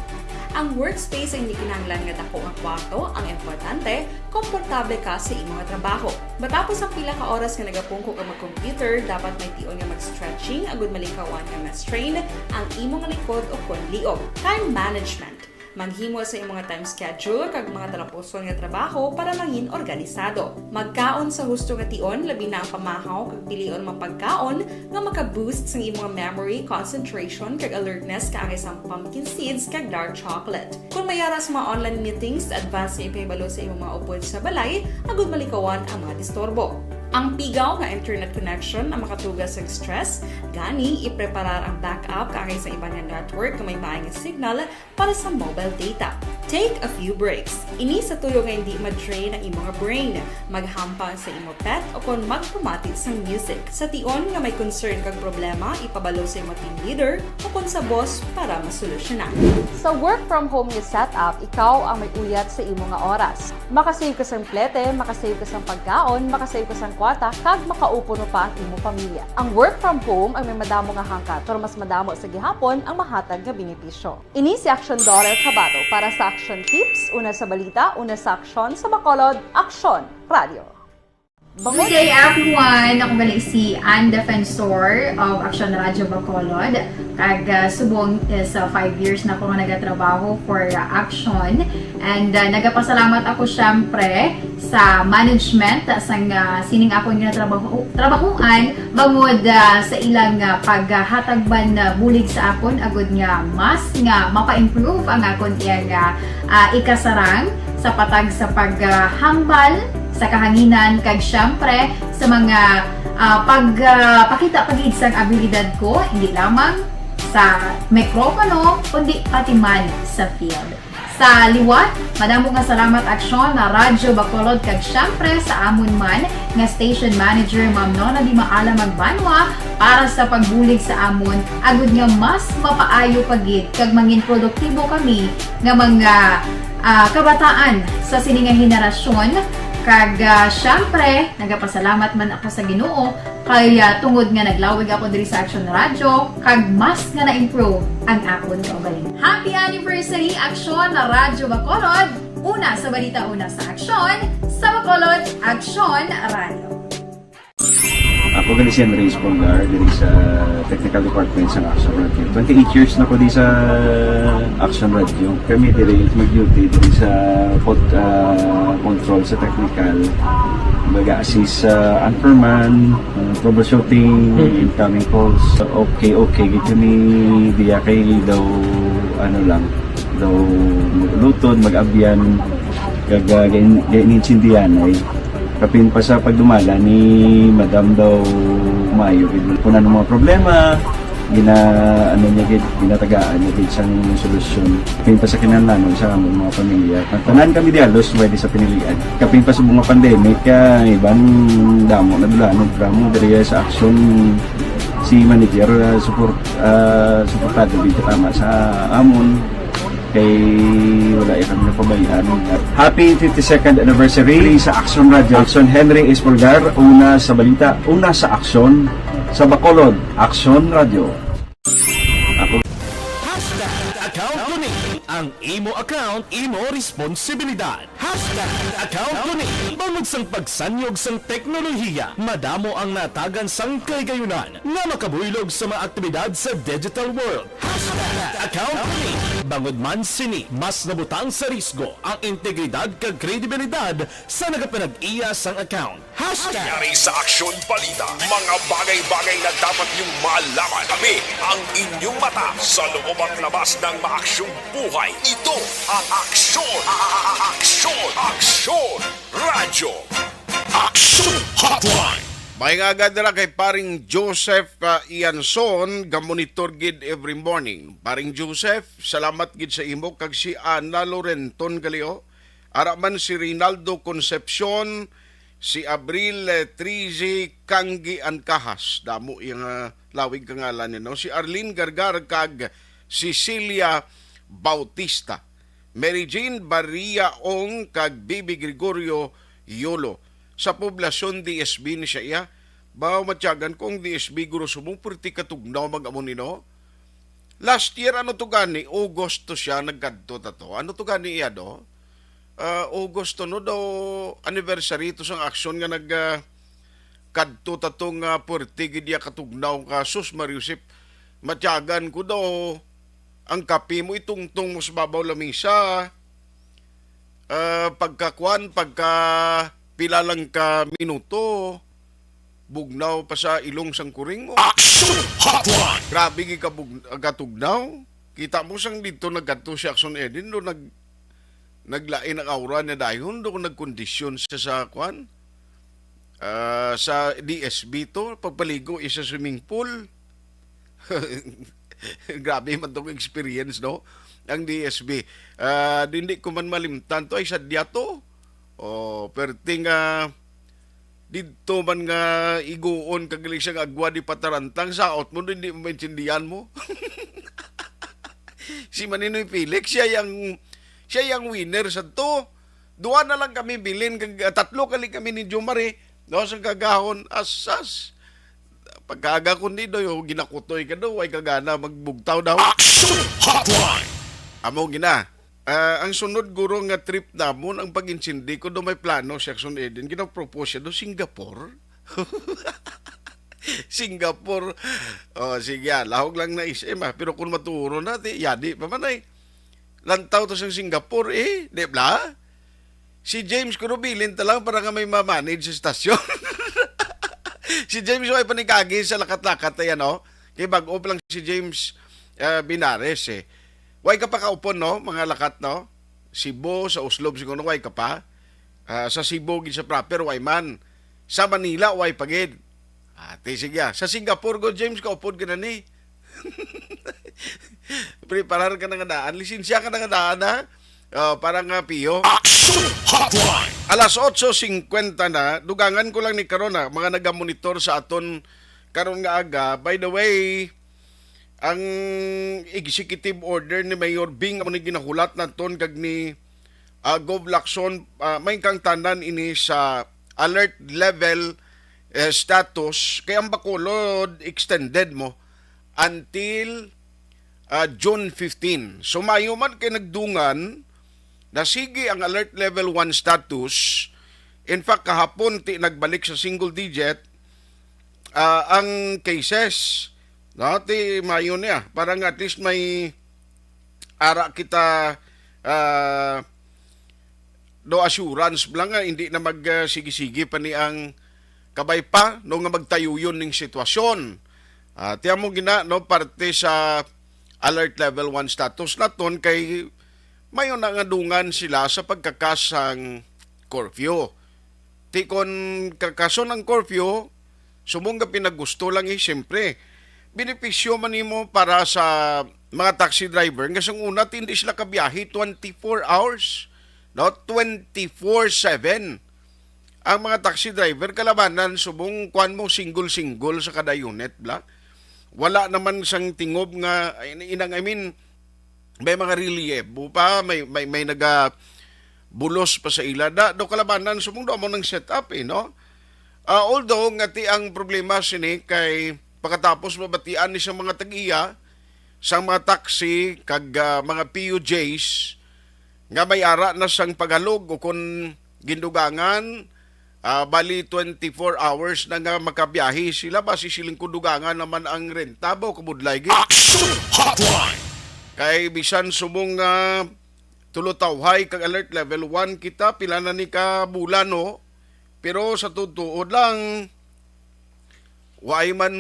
Ang workspace ay hindi kinahanglan nga dako nga kwarto, ang importante, komportable ka sa imong trabaho. Matapos ang pila ka oras nga nagapungko ka mag-computer, dapat may tion nga mag-stretching agud malikawan nga ma-strain ang imong likod o kon liog. Time management. Maghimo sa imong time schedule kag mga talapuson nga trabaho para mangin organisado. Magkaon sa husto nga tion, labi na ang pamahaw kag pilion mga pagkaon nga maka-boost sang imong memory, concentration, kag alertness kaangay sang pumpkin seeds kag dark chocolate. Kung may ara sa mga online meetings, advance nga ipahibalo sa imong mga upod sa balay agud malikawan ang mga disturbo. Ang pigaw nga internet connection ang makatuga sa stress, gani ipreparar ang backup kaangay sa iban nga network nga may maay nga signal para sa mobile data. Take a few breaks. Ini sa tuyo nga hindi ma-drain ang imong brain. Maghampang sa imo pet o kon magpamati sang music. Sa tion nga may concern kag problema, ipabalo sa imo team leader o kon sa boss para masolusyonan. Sa work from home nga setup, ikaw ang may uyat sa imo nga oras. Makasave ka sang plete, makasave ka sang pagkaon, makasave ka sang kwarta, kag makaupuno pa ang imo pamilya. Ang work from home ang may madamo nga hangkat, pero mas madamo sa gihapon ang mahatag nga benepisyo. Ini si Action Daughter Kabato para sa Action Tips, una sa balita, una sa aksyon, sa Bacolod, Aksyon Radio. Good day, everyone! Ako gali si Ann Defensor of Action Radio Bacolod. Kag, ah, subong is, ah, five years na ako nga nagatrabaho for, ah, Action. And, ah, nagapasalamat ako, syempre, sa management sang, ah, sining akon nga trabaho, trabahuan bangod, ah, sa ilang, ah, paghatag man, ah, bulig sa akon agud nga mas nga mapa-improve ang akon iyang, ah, ah, ikasarang sa patag sa paghambal sa kahanginan kag syempre sa mga, ah, pag, ah, pakita pa gid sang abilidad ko, hindi lamang sa mikropono, kundi pati man sa field. Sa liwat, madamo nga salamat Aksyon na Radyo Bacolod kag syempre sa amon man nga station manager, Ma'am Nona Di Maala Magbanwa, para sa pagbulig sa amon, agud nga mas mapaayo pa gid kag mangin produktibo kami nga mga, ah, kabataan sa sini nga henerasyon. Kag, ah, syempre, nagapasalamat man ako sa Ginoo kay, ah, tungod nga naglawig ako diri sa Aksyon Radyo, kag mas nga na-improve ang akon kaugalingon. Happy anniversary, Aksyon na Radyo Bacolod! Una sa balita, una sa aksyon, sa Bacolod, Aksyon Radyo. Ako gali si Andres Polgar, diri sa Technical Department sa Action Radio. Twenty-eight years na ko di sa Action Radio. Kami diri mag-duty diri sa pod, ah, control sa technical. Baga assist sa anchorman, ah, troubleshooting, incoming calls. Okay, okay, gid kami diya kay daw, ano lang, daw mag-ulutod, mag-abyan, kag, ah, gain-, gain-intindihan ay kapin pa sa pagdumala ni Madam daw maayo gid. Kung ano mga problema, Gina-, ano niya gid, ginatagaan niya gid sang solusyon. Kapin pa sa kinahanglanon sa among mga pamilya. Tanan kami di halos pwede sa pinilian. Kapin pa sa mga pandemic, ah, iban damo na dulanon. Pero mo diri sa aksyon, si manager, ah, support, ah, suportado gid tama sa amon. Kay wala iya kami napabayaan. Happy fifty-second anniversary sa Aksyon Radio. Aksyon, Henry Espolgar, una sa balita, una sa aksyon, sa Bacolod, Aksyon Radio. Ako. Hashtag account ko ni. Ang imo account, imo responsibilidad. Hashtag account ko ni. Bangod sang pagsanyog sang teknolohiya, madamo ang natagan sang kahigayunan nga makabuylog sa mga aktibidad sa digital world. Hashtag account ko ni. Bangod man sini, mas nabutang sa risgo ang integridad kag kredibilidad sa nagapanag-iya sang account. Hashtag. Yari sa Aksyon Balita, mga bagay-bagay na dapat niyong malaman. Kami ang inyong mata sa loob at labas ng maaksyong buhay. Ito ang Aksyon, a- a- a- Aksyon, Aksyon Radyo. Aksyon Hotline. May nga agad dira kay paring Joseph, ah, Ianson, gamonitor gid every morning. Paring Joseph, salamat gid sa imo kag si Ana Lorenton Galio. Ara man si Rinaldo Concepcion, si Abril, eh, treze, Kanggi Ancajas. Damo iyang, ah, lawig ka ngalan, no? Si Arlene Gargar kag Cecilia Bautista. Mary Jane Barria Ong kag Bibi Gregorio Yolo. Sa poblasyon D S B ni siya iya. Baw matyagan ko ang D S B, guro, sumong perti katugnaw mag-amo ni, no? Last year, ano to gani? August to siya, nagkadto ta to. Ano to gani iya, do? Ah, August to, no? Daw anniversary to sang aksyon nga nag, ah, kadto ta to nga puwerte gid iya katugnaw ka. Sus, Maria Josep, matyagan ko daw ang kape mo itungtong mo sa babaw lamisa. Ah, pagkakuan, pagka pila lang ka minuto, bugnaw pa sa ilong sang kuring mo. Action Hotline! Grabe gid ka bug-, katugnaw. Kita mo sang dito nagkadto si Action Eden, do nag-, naglain ang aura niya dayon, do nagkondisyon siya sa kuan. Ah, sa D S B to, pagpaligo isa swimming pool. Grabe man tong experience, no? Ang D S B. Ah, di, hindi ko man malimtan to. Ay, sadya to. Oh, perting, ah, didto man nga iguon kag gali siyang agwa di patarantang, saot mo, hindi mo maintindihan mo. Si Maninoy Felix, siya yang, siya yang winner sa to. Duha na lang kami bilin, kag, ah, tatlo kali kami ni Jomari, no, sa kagahon, asas. Pagkaaga ko ni do, ginakutoy ka do, way ka gana magbugtaw daw. Action Hotline! Amo gina. Ah, ang sunod guro nga trip namon, ang pag-insindi ko do may plano si Action Eden, gina-propose siya do Singapore. Singapore. Oh, sige, ah, lahog lang na S M, ah. Pero kung maturo na, ti, yadi pa man ay. Lantaw to sa Singapore, eh, di ba? Si James Kurubilin ta lang para nga may ma-manage sa stasyon. Si James way pa ni kagi sa lakat-lakat, ayan, oh. Kay bag-o pa lang si James, ah, Binares, eh. Way ka pa kaupon, no, mga lakat, no? Cebu, sa Oslob, siguro, way ka pa. Ah, sa Cebu, gid sa proper, way man. Sa Manila, way pa gid. Ah, ti, sige, ah. Sa Singapore, go, James, kaupod ka na ni. Preparar ka na nga daan. Lisensya ka na nga daan, ha? Oh, para nga piyo. Action Hotline! Alas otso singkwenta na, dugangan ko lang ni karon, ha, mga nagamonitor sa aton karon nga aga. By the way, ang executive order ni Mayor Bing amo ni ginahulat naton kag ni, ah, Gov Lacson, ah, may kang tanan ini sa alert level, eh, status, kay ang Bacolod extended mo until, ah, June fifteen. So, maayo man kay nagdungan, nasigi ang alert level one status. In fact, kahapon, ti nagbalik sa single digit, ah, ang cases, no? Ti maayo niya, para nga at least may ara kita, ah, no assurance lang nga hindi na mag, ah, sige-sige pa ni ang kabay pa, no, nga magtayuyon ning sitwasyon. Ah, tiyan mo gina, no, parte sa alert level one status naton kay mayo na nga dungan sila sa pagkakas sang curfew. Ti kon kakason ang curfew, subong nga pinagusto lang, eh, siyempre, benepisyo man nimo para sa mga taxi driver nga sang una ti hindi sila kabiyahe twenty-four hours, no? Twenty-four seven ang mga taxi driver, kalabanan subong kuan mo, single-single sa kada unit, bla. Wala naman sang tingob nga, ay, inang, I mean, may mga relievo pa, may, may, may naga bulos pa sa ila. Da, do kalabanan subong do amo nang setup, eh, no? Ah, although nga ti ang problema sini kay pagkatapos mabatian ni sa mga tag-iya, sa mga taxi kag, ah, mga P U Js nga may ara na sang paghalog o kon gindugangan, ah, bali twenty-four hours na nga makabiyahe sila, basi siling ko dugangan naman ang renta ba o kabudlay gid. Action Hotline! Kay bisan subong nga tulo tawhay kag alert level one kita, pila na ni ka bulan, no? Pero sa tuod-tuod lang, waay man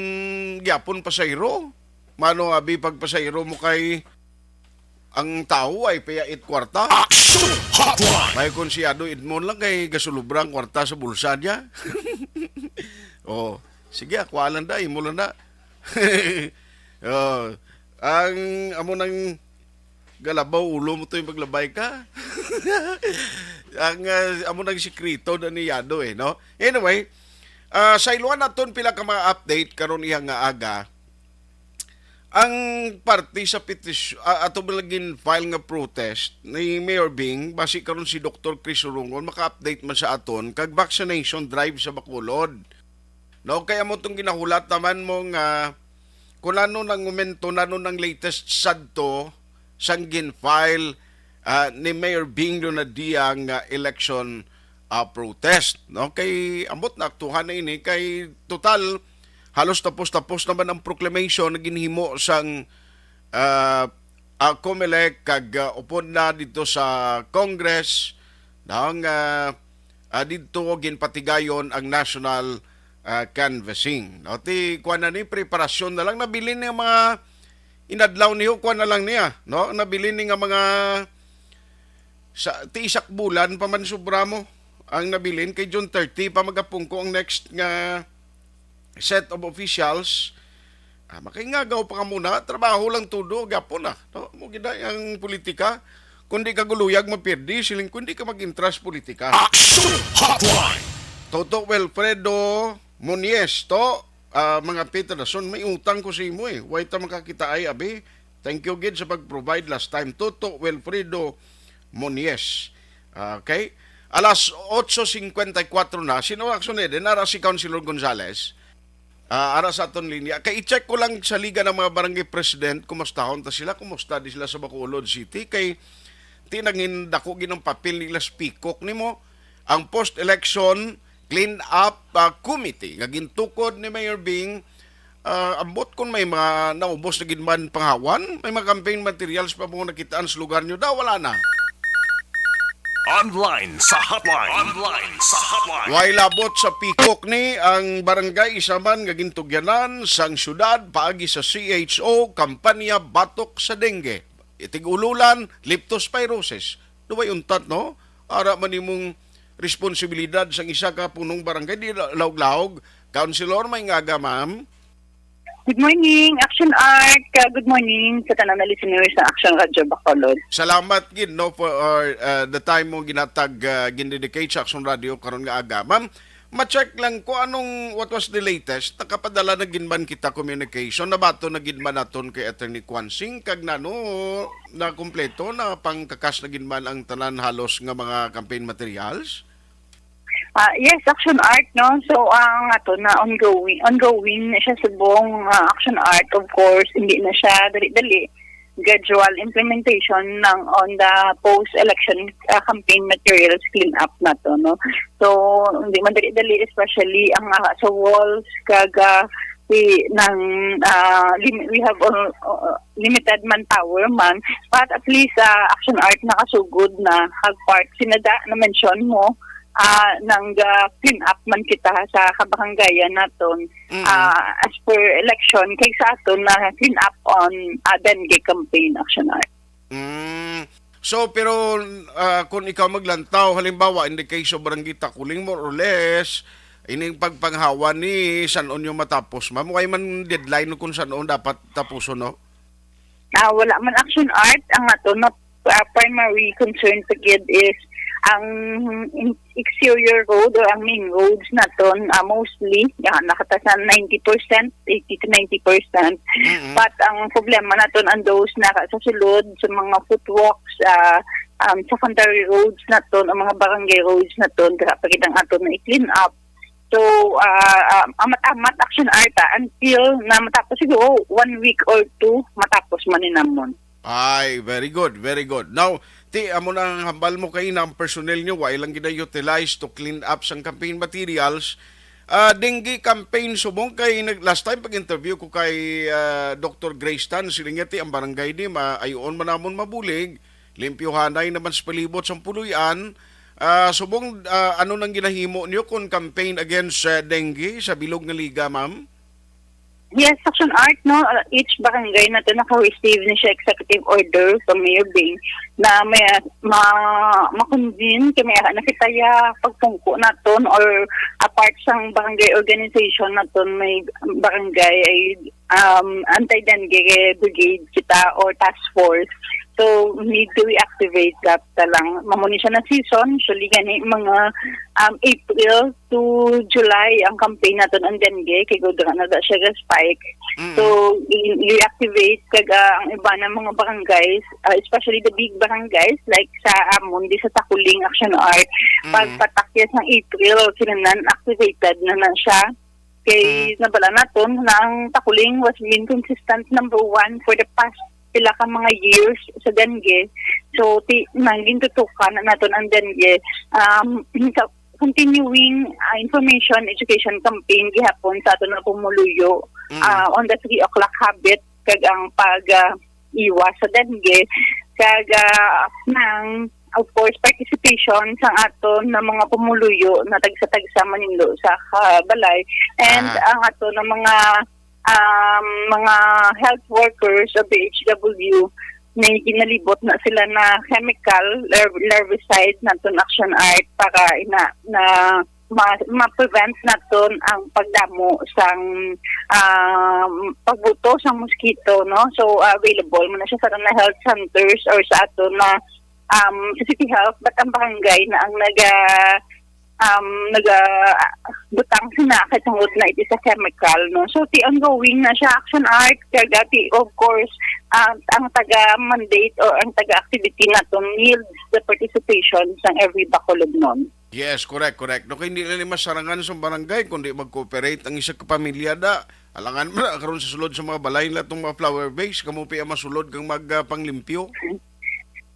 gyapon pasahero. Mano abi pag pasahero mo kay ang tawo ay payait kwarta. Action Hotline! May kon si Ado Edmond lang kay gasulubra ang kwarta sa bulsa niya. Oh, sige, ako lang da, imo lang da. Oh, ang amo nang galabaw ulo mo to yung maglabay ka. Ang ah, amo nang sikreto na ni Yado eh, no? Anyway, ah, sa iluan naton pila ka mga update karon iya nga aga. Ang parte sa petisyon, ah, ato ba gin-file nga protest ni Mayor Bing, basi karon si Doktor Chris Urungon maka-update man sa aton kag vaccination drive sa Bacolod. No, kaya mo tong ginahulat naman mo nga kung ano nang momento, ano nang latest sadto sang gin-file, ah, ni Mayor Bing Lunadia nga election, ah, protest, no? Kay ambot na aktuhan na ini kay total halos tapos-tapos naman ang proclamation na ginhimo sang, ah, ah, Comelec kag, ah, upod na dito sa Congress, no, nga, ah, didto ginpatigayon ang national, ah, canvassing. No, ti kuan na ni, preparasyon na lang, nabilin ni mga inadlaw niyo, kuan na lang niya, no? Nabilin ni nga mga sa ti isak bulan pa man sobra mo ang nabilin kay June thirty pa magapungko ang next nga set of officials. Ah, makaingagaw pa ka muna, trabaho lang tudo, gapon na, no? Mo gid ang politika. Kung di ka guluyag, mapirdi, siling kung di ka mag-intras politika. Action Hotline! Toto Wilfredo Monies, to, ah, mga Peter Dason, may utang ko sa imo eh. Way ta makakita ay, abi. Thank you gid sa pag-provide last time. Toto Wilfredo Monies. Okay? Alas otso cincuenta y cuatro na. Sino ang action eh? Din, ara si Councilor Gonzales. Ah, ara sa aton linya. Kay i-check ko lang sa Liga ng mga Barangay President, kumustahon ta sila, kumusta di sila sa Bacolod City. Kay tinangin dako gid ang papel nila sa pikok nimo. Ang post-election clean-up, ah, committee nga gintukod ni Mayor Bing, ah, ambot kung may mga naubos na gid man panghawan, may mga campaign materials pa mo nakitaan sa lugar nyo daw, wala na. Online sa hotline. Online sa hotline. Way labot sa pikok ni ang barangay, isa man nga gintugyanan sang syudad paagi sa C H O kampanya batok sa dengue. Itig-ululan, leptospirosis. Duway untat, no? Ara man imong responsibilidad sang isa ka punong barangay, di la-, laog-laog. Councilor, may ngaga, ma'am. Good morning, Action Art. Ka, good morning sa tanan na listeners sa Action Radio Bacolod. Salamat gid, no, for uh, the time mo ginatag, uh, gindedicate sa Action Radio karon nga aga. Ma'am, ma-check lang ko anong, what was the latest? Nakapadala na gid man kita communication, nabaton na gid man naton kay Attorney Kwan Sing, kag nano na kompleto na pangkakas na gid man ang tanan halos nga mga campaign materials? Ah, yes, Action Art, no? So, ang ato na ongoing, ongoing na siya subong, ah, Action Art, of course, hindi na siya dali-dali. Gradual implementation ng on the post-election, ah, campaign materials clean up na to, no? So, hindi man dali-dali, especially ang, ah, sa walls, kag, ah, si, ng, ah, lim-, we have all, uh, limited manpower man, but at least, ah, Action Art nakasugod na, kag part, sinada na mention mo, ah, nang, ah, clean up man kita sa kabaranggayan naton, Mm. ah, as per election, kay sa aton na clean up on, ah, dengue campaign, Action Art. Mm. So, pero, ah, kung ikaw maglantaw, halimbawa, in the case of Barangay Takuling, more or less, Ining pagpanghawa ni san-o nyo matapos, ma'am? Way man deadline kung san-o dapat tapuson, no? Ah, wala man, Action Art, ang ato na, ah, primary concern pa gid is ang in-, exterior road or ang main roads naton, ah, mostly, ah, nakata sa ninety percent, eighty to ninety percent. Mm-mm. But ang problema naton ang those na sa sulod, sa mga footwalks, ah, um, secondary roads naton, ang mga barangay roads naton, dira pa gid ang aton na i-clean up. So, ah, ah, amat-amat, Action Art, ah, until na matapos siguro one week or two, matapos man ni namon. Ay, very good, very good. Now, ti, amo na ang hambal mo kay na ang personnel nyo, wa ilang gina-utilize to clean up sang campaign materials. Ah, dengue campaign subong kay nag-, last time pag-interview ko kay, ah, Doctor Grace Tan, sila nga ti ang barangay di ma-, ayoon man namon mabulig, limpyuhanay naman sa palibot sang puloy-an. Ah, subong, ah, ano nang ginahimo niyo kon campaign against, ah, dengue sa bilog nga liga, ma'am? Yes, Action Art, no? Uh, each barangay naton naka-receive ni siya executive order from Mayor Bing na may, uh, ma-, ma-convene kami, uh, nakita ya pagpungko naton or apart sang barangay organization naton, may barangay ay, um, anti-dengue brigade kita or task force. So, need to reactivate that ta lang. Mamo ni siya na season, usually gani mga, um, April to July ang campaign naton ang dengue, kay go dira na da siya ga-spike. Mm. So, i-, i-activate kag, ah, ang iba na mga barangays, ah, especially the big barangays, like sa amon, di sa Takuling, Action Art, Mm. pagpatak ya sang April, kinahanglan activated na na siya. Kay Mm. nabala naton na ang Takuling was been consistent number one for the past pila ka mga years sa dengue. So, ti-, naging tutukan na naton ang dengue. Um, sa continuing, ah, information, education campaign gihapon sa aton nga pumuluyo, Mm. ah, on the three o'clock habit, kag ang pag, ah, iwas sa dengue, kag, ah, ng, of course, participation sa aton na mga pumuluyo na tagsa-tagsa manindo sa kabalay, and Ah. ang aton na mga, um, mga health workers o B H W, may ginalibot na sila na chemical, lar-, larvicide naton Action Art para ina na ma-, ma-prevent naton ang pagdamo sang, um, pagbuto sang mosquito, no? So, available mo na siya sa aton na health centers or sa aton na, um, sa City Health, but ang barangay na ang naga-, um, naga-, butang sina kay tungod na it is a chemical, no? So, ti ongoing na siya, Action Art, kag ti, of course, ah, ang taga-mandate or ang taga-activity naton needs the participation sang every Bacolodnon. Yes, correct, correct. No, kay hindi na ni masarangan sa barangay, kundi mag-cooperate ang isa ka pamilya da. Alangan man na karon sa sulod sa mga balay nila tong mga flower vase, kamo pa ang masulod kang mag, ah, panglimpyo.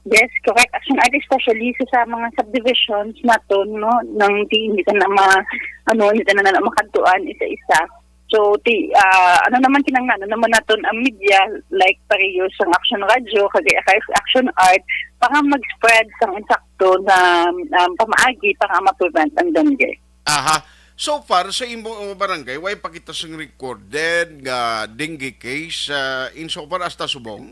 Yes, correct. Action Art, especially sa, sa mga subdivisions naton, no, nang di, hindi ka na ma-, ano, hindi ka na, na makadtuan isa-isa. So, ti, ah, ano naman, kinanglan naman naton ang media, like pareho sang Action Radio, kag Action Art, para mag-spread sang insakto na, um, pamaagi para ma-prevent ang dengue. Aha. So far, sa imo nga barangay, way pa kita sing recorded nga dengue case, ah, in so far hasta subong?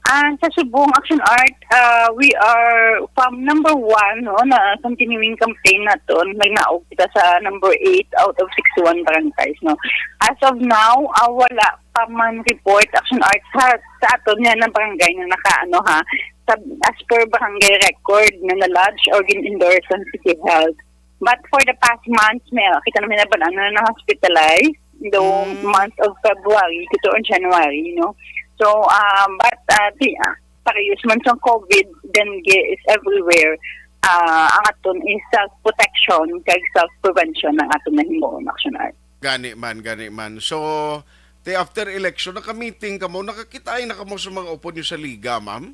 Ah, sa Subong, Action Art, ah, we are from number one, no, na continuing campaign naton. Nagnaog kita sa number eight out of sixty-one barangays, no. As of now, ah, wala pa man report, Action Art, sa, sa aton nga na barangay na naka, ano, ha, sa, as per barangay record na na-lodge or gin-endorse ang City Health. But for the past months, may, kita namin na ba na na-hospitalize the Mm. month of February to, to January, you know. So, um, but, uh, the, uh, parehas man sa COVID, dengue is everywhere. Uh, ang aton is self-protection kag self-prevention ang aton na himuon, Action Art. Gani man, gani man. So, the after election, naka-meeting kamo, nakakita ay na kamo sa mga upod nyo sa liga, ma'am?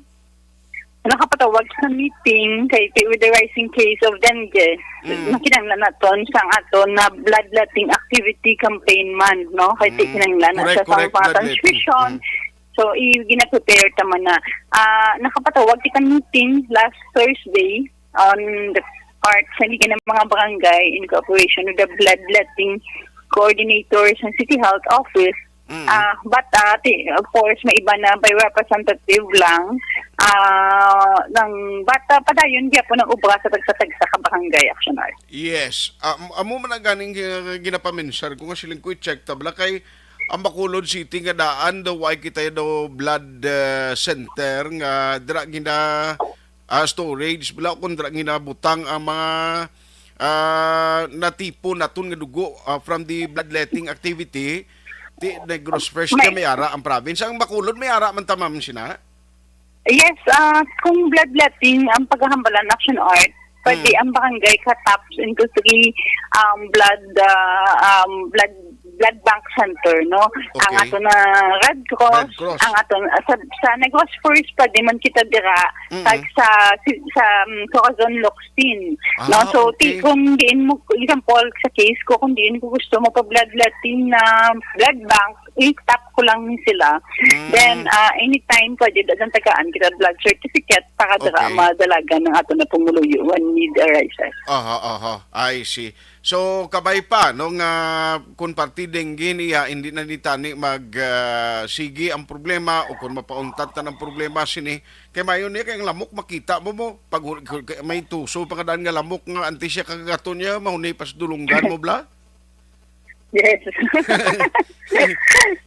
Nakapatawag sa meeting kay, kay with the rising case of dengue, Mm. nakinahanglan naton sang aton na bloodletting activity campaign month, no? Kay Mm. kinahanglan na Correct, siya sa correct, mga bloodletting. Transmission. Mm. So, i-, gina-prepare ta man na. Ah, nakapatawag kita meeting last Thursday on the part sa liga ng mga barangay in cooperation with the bloodletting coordinator sa City Health Office. Mm. Ah, but, ah, ti-, of course, may iba na by representative lang. Ah, ng, but, ah, padayon gyapon ang obra sa tagsa-tagsa ka barangay, Action Art. Yes. Am-, amo man ang ganing gi-, ginapaminsar ko nga siling ko i-check ta bala kay ang Bacolod City nga daan daw ay kita daw blood, ah, center nga dira gina, ah, storage bala o kung dira ginabutang ang mga, ah, natipon naton nga dugo, ah, from the bloodletting activity. Ti Negros First nga may ara ang province. Ang Bacolod may ara man tamam sina? Yes, ah, kung bloodletting ang paghahambalan, Action Art, pwede Mm. ang barangay ka-tap into three, um, blood, ah, um, blood blood bank center, no? Ang Okay. ato na Red Cross, Red Cross. ang ato na, sa, sa Negros First, pwede man kita dira, Mm. kag sa, si-, sa, um, Corazon Locsin, Ah, no? So, ti-, okay. kung diin mo, example, sa case ko, kung diin ko gusto mo pa bloodletting na blood bank, i-tap ko lang sila. Mm. Then, ah, anytime, pwede da-, dang tagaan kita blood certificate para dira Okay. madalagan ng ato na pumuluyo when need arises. Aha, aha. I see. So, kabay pa, no, nga kung parti dengue niya, hindi na ni tani mag, ah, sige ang problema o kung mapauntat na ng problema sini. Kay mayo niya, kay ang lamok makita mo mo. Pag hu-, kay may tuso pa kadaan nga lamok nga antes siya kagagaton niya, mahuni pas dulunggan mo, bla? Yes.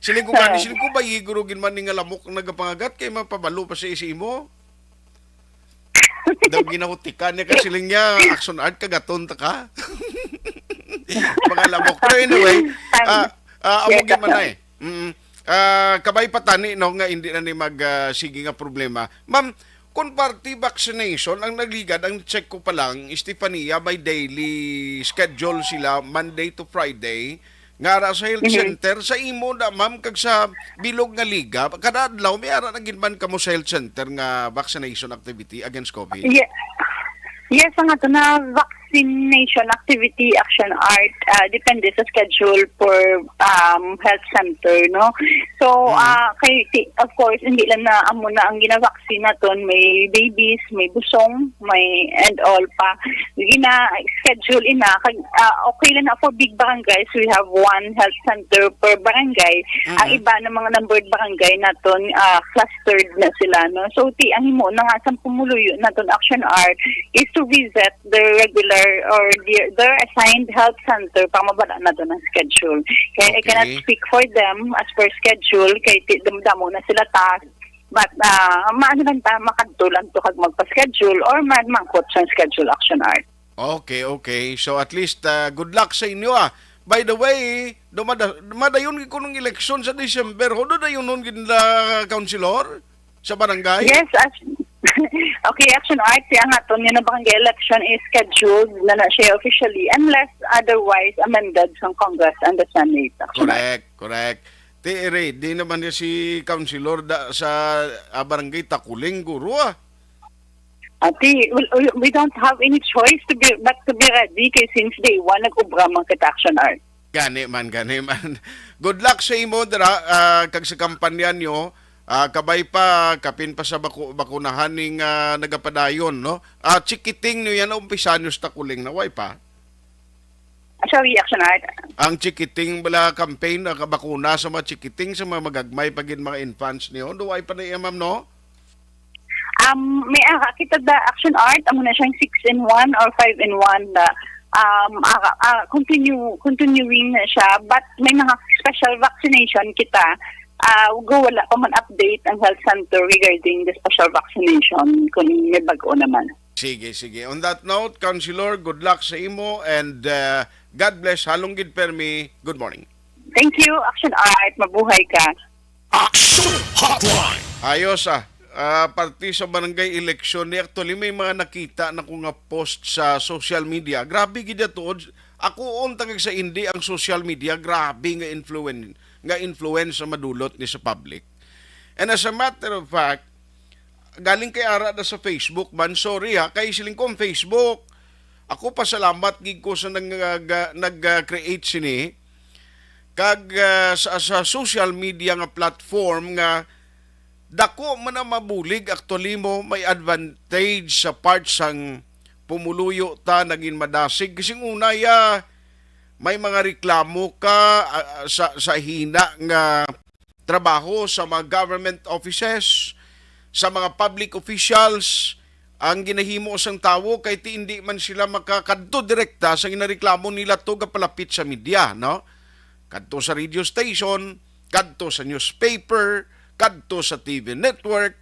Siling ko gani, Ah. siling ko ba, iguro gid man ni nga lamok ang nagapangagat, kay mapabalo pa sa isi mo? Daw ginahutikan niya ka, siling niya, Action Art, kagaton ta ka. Mga lamok. Pero anyway, Tama. ah, ah, amo Yes, gid man sir. na eh. Mm. Ah, kabay pa tani, no, nga hindi na ni mag, ah, sige nga problema. Ma'am, kung party vaccination, ang nagligad, ang check ko pa lang, Estefania, may daily schedule sila, Monday to Friday, nga ara sa health Mhm. center, sa imo na, ma'am, kag sa bilog nga liga, kada adlaw, may ara na gid man kamo sa health center nga vaccination activity against COVID? Ye-, yes, ang ato na vaccination activity, Action Art, ah, depende sa schedule for, um, health center, no? So, Mhm. ah, kay, ti-, of course, hindi lang na amo na ang ginavaccine naton, may babies, may busong, may and all pa. Gina-schedule ina, kag, ah, okay lang na for big barangays, we have one health center per barangay. Ang Mhm. iba ng mga numbered barangay naton, ah, clustered na sila, no? So, ti ang himo na nga sa pumuluyo naton, Action Art, is to visit the regular or the, their assigned health center para mabala naton ang schedule. Kaya I cannot Okay. speak for them as per schedule, kay ti-, damo-damo na sila task. But, ah, maano lang ta, makadto lang to kag magpa-schedule or ma-, mangkot sa schedule, Action Art. Okay, okay. So, at least, ah, good luck sa inyo, ah. By the way, dumada-, madayon gid kunong eleksyon sa December. Hudo dayonon gid nila, Councilor, sa barangay? Yes, as, okay, Action Art, siya nga to, yung barangay election is scheduled na na siya officially unless otherwise amended sa Congress and the Senate, Action Art. Correct, correct. Ti, ready naman niya si Councilor da, sa, ah, Barangay Takuling, guro, ah. Ati, we, we, we don't have any choice to be, but to be ready kay since day one, nag-ubra man kita, Action Art. Gani man, gani man. Good luck sa imo, dira, ah, kag sa kampanya nyo, ah, kabay pa, kapin pa sa baku-, bakunahan ning, ah, nagapadayon, no? Ah, chikiting nyo yan, umpisan nyo sa Takuling na, way pa? Sorry, Action Art. Ang chikiting bala campaign, nakabakuna sa mga chikiting, sa mga magagmay pa gid mga infants niyo. Duway pa na iya, ma'am, no? Um, may ara kita da Action Art, amo na siyang six in one or five in one da. Um, ara, ah, continue, continuing na siya, but may mga special vaccination kita. Ah, ugo wala pa man update ang health center regarding the special vaccination kung may bag-o naman. Sige, sige. On that note, Councilor, good luck sa imo and, uh, God bless. Halong gid permi. Good morning. Thank you, Action Art. Mabuhay ka. Action Hotline. Ayos, ah. Ah, parte sa barangay election ni, actually may mga nakita na ko nga post sa social media. Grabe gid tuod. Ako on tagag sa hindi ang social media, grabe nga influen-, nga influence ang madulot ni sa public. And as a matter of fact, galing kay ara na sa Facebook man, sorry ha, kay siling ko ang Facebook. Ako pasalamat gid ko sa nag-, nag-, nag-create sini. Kag, ah, sa, sa social media nga platform nga dako man ang mabulig actually mo, may advantage sa part sang pumuluyo ta naging madasig. Kasi una ya, may mga reklamo ka, ah, sa, sa hina nga trabaho sa mga government offices, sa mga public officials, ang ginahimo sang tawo kay ti hindi man sila makakadto direkta sa ginareklamo nila to gapalapit sa media, no? Kadto sa radio station, kadto sa newspaper, kadto sa T V network,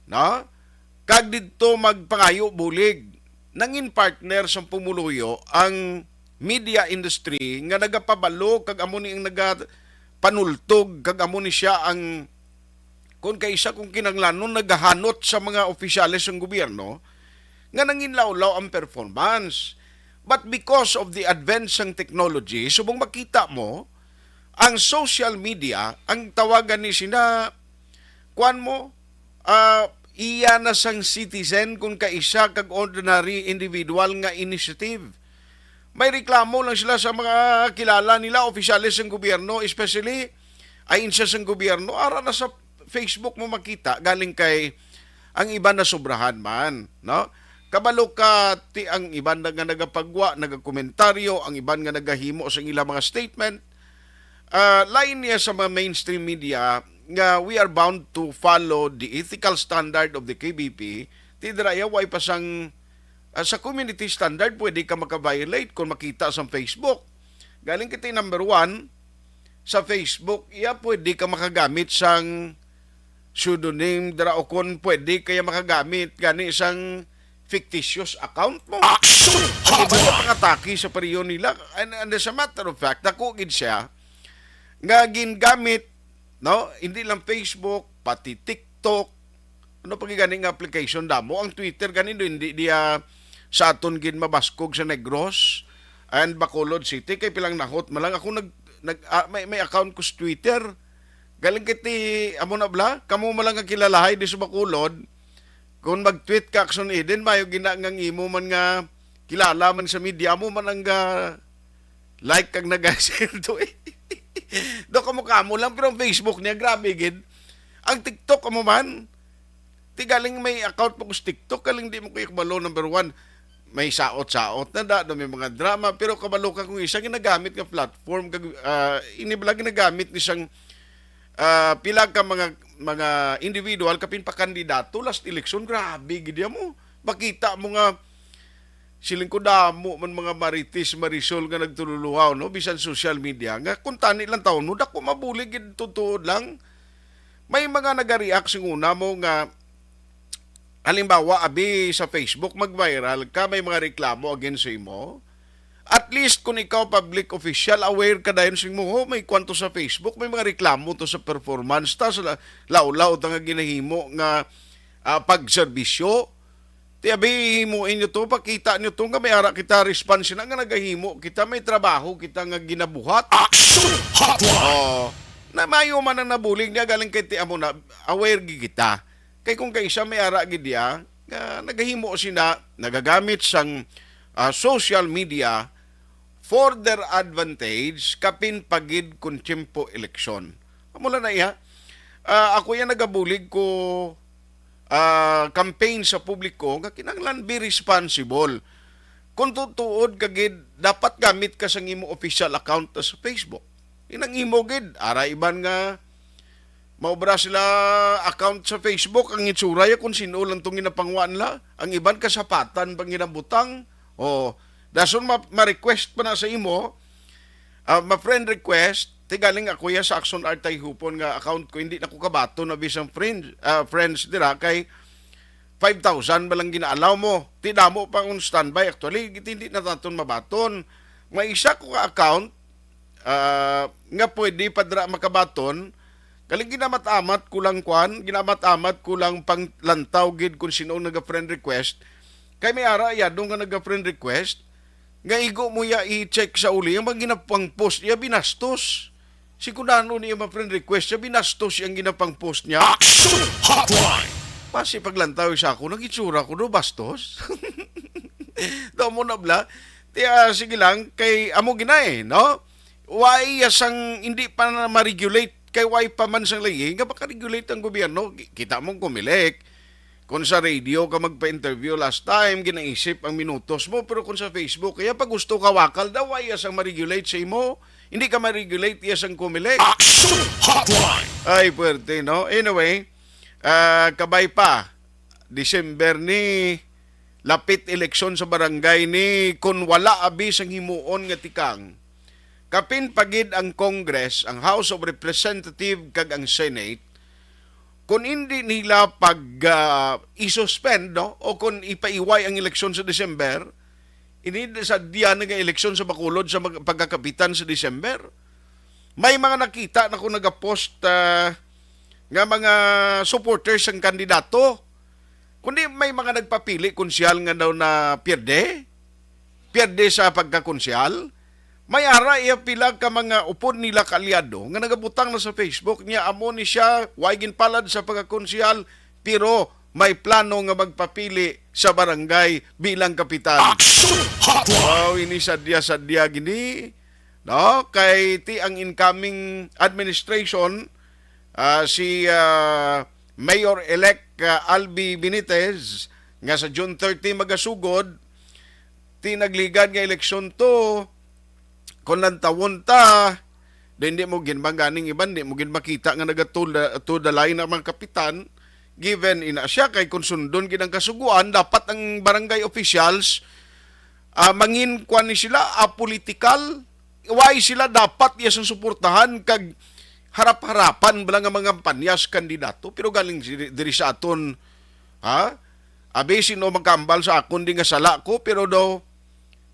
no? Kag didto magpangayo bulig. Nangin partner sang pumuluyo ang media industry nga nagapabalo kag amo ni ang nagapanultog kag amo ni siya ang, kung kaisa, kung kinahanglanon, nagahanot sa mga opisyales sang gobyerno nga nanginlawlaw ang performance. But because of the advance sang technology, subong makita mo, ang social media, ang tawagan ni sina, kuan mo, ah, iya na sang citizen kung kaisa kag ordinary individual nga initiative. May reklamo lang sila sa mga kilala nila, opisyales sang gobyerno, especially ahensya sang gobyerno, ara na sa Facebook mo makita, galing kay ang iban na sobrahan man, no? Kabalo ka, ti ang iban na nga nagapagwa, nagakomentaryo, ang iban nga nagahimo sa ilang mga statement, ah, lain niya sa mga mainstream media nga we are bound to follow the ethical standard of the K B P. Ti dira iya, way pa sang, ah, sa community standard, pwede ka maka-violate kung makita sa Facebook. Galing kita number one, sa Facebook, iya pwede ka makagamit sang pseudonym dira o kon pwede kaya makagamit gani sang fictitious account mo. Action Ang iba hotline. Pangatake sa pareho nila. And, and as a matter of fact, dako gid siya nga gingamit, no? Hindi lang Facebook, pati TikTok. Ano pa gani nga application damo? Ang Twitter gani do, hindi diya sa aton gid mabaskog sa Negros and Bacolod City kay pilang nahot man lang ako nag, nag ah, may, may account ko sa Twitter. Galing kiti, amo na bala, kamo man lang ang kilalahay di sa Bacolod. Kung mag-tweet ka, Action Eden, mayo gina nga ang imo man nga kilala man sa media mo man ang ga like kag nag-share to eh. Do kamo kamo lang, pero ang Facebook niya, grabe gid. Ang TikTok mo man, ti galing may account mo ko sa TikTok, galing di mo ko ikbalo number one. May saot-saot na da, do may mga drama, pero kabalo ka kung isa ginagamit nga platform, kag, ah, ini bala ginagamit ni sang, ah, pila ka mga, mga individual kapin pakandidato last election, grabe gid ya mo. Makita mo nga siling ko damo man mga Marites, Marisol nga nagtululuhaw, no, bisan social media, nga kung tani lang taon mo, dako mabulig gid, tutuod lang. May mga nagareact sing una mo nga, halimbawa, abi sa Facebook, mag-viral ka, may mga reklamo against sa imo. At least kung ikaw public official, aware ka dayon sa imo, "Oh, may kwanto sa Facebook, may mga reklamo to sa performance ta, sa la- lawlaw ta nga ginahimo nga, ah, pagserbisyo." Ti abi, himuin nyo to, pakita nyo to nga may ara kita response na nga nagahimo kita, may trabaho kita nga ginabuhat. Action Hotline! Oh, na mayo man ang nabulig niya, galing kay ti amo na, aware gid kita. Kay kung kaisa may ara gid diya, nga nagahimo sina, nagagamit sang, ah, social media for their advantage, kapin pagid kung tiyempo eleksyon. Amo lang na iya. Ah, ako yan nagabulig ko, ah, campaign sa publiko nga kinahanglan be responsible. Kung tutuod ka gid, dapat gamit ka sa imo official account sa Facebook. Inang imo gid, ara iban nga maubra sila account sa Facebook, ang itsura ya kung sino lang tong ginapangwa nila. Ang iban kasapatan pang ginabutang. O, dason ma- ma-request pa na sa imo, ah, ma-friend request, ti galing ako ya sa Action Art Tayhupon nga account ko, hindi na ko kabaton na bisang friend, ah, friends dira kay five thousand ba lang gina-allow mo. Ti damo pa ang standby. Actually, hindi na naton mabaton. May isa ko ka account, ah, nga pwede pa dira makabaton. Galing ginamat-amat ko lang kwan, ginamat-amat ko lang panglantaw gid kung sino ang naga-friend request. Kay may ara yado nga naga-friend request, nga igo mo ya i-check sa uli, ang mga ginapang-post iya binastos. Si kunano niya ma-friend request siya, binastos ang ginapang-post niya. Action Hotline! Pasi paglantaw sa ako, nag-itsura ko do, bastos. Do mo na bla. Ti, ah, sige lang, kay amo gina eh, no? Why ya sang hindi pa na ma-regulate? Kay why pa man sang lagi nga maka-regulate ang gobyerno? Ki- Kita mo, Comelec, kung sa radio ka magpa-interview last time, ginaisip ang minutos mo, pero kung sa Facebook, kaya pag gusto ka wakal daw, why ya sang ma-regulate sa imo? Hindi ka ma-regulate ya sang Comelec. Action Hotline! Ay, puwerte, no? Anyway, ah, kabay pa, December ni lapit eleksyon sa barangay ni, kun wala abi sang himuon nga tikang, kapin pa gid ang Congress, ang House of Representative kag ang Senate, kun indi nila pag, ah, i-suspend, no, o kun ipaiway ang eleksyon sa December, ini sa diya nga eleksyon sa Bacolod sa mag-, pagkakapitan sa December. May mga nakita na ko nagapost, ah, nga mga supporters sang kandidato. Kundi may mga nagpapili konsyal nga daw na pierde. Pierde sa pagkakonsyal. May ara iya pila ka mga upod nila kaalyado nga nagabutang na sa Facebook niya, amo ni siya, way ginpalad sa pagkakonsyal, pero may plano nga magpapili sa barangay bilang kapitan. Action Hotline! Wow, ini sadya-sadya gini. No? Kay ti ang incoming administration, ah, si, ah, Mayor-elect, ah, Albi Benitez, nga sa June thirty magasugod, ti nagligad nga eleksyon to, kung lantawon ta, di, hindi mo gid man ganing iban, di mo gid makita nga naga to the, to the line ang mga kapitan, given ina siya, kay kung sundon gid ang kasuguan, dapat ang barangay officials, ah, mangin, kuwan ni sila, apolitical, why sila dapat iya sang suportahan kag harap-harapan bala nga mga kampanya sa kandidato, pero galing diri, diri sa aton, ha? Abi, sino magkambal sa akon di nga sala ko, pero daw,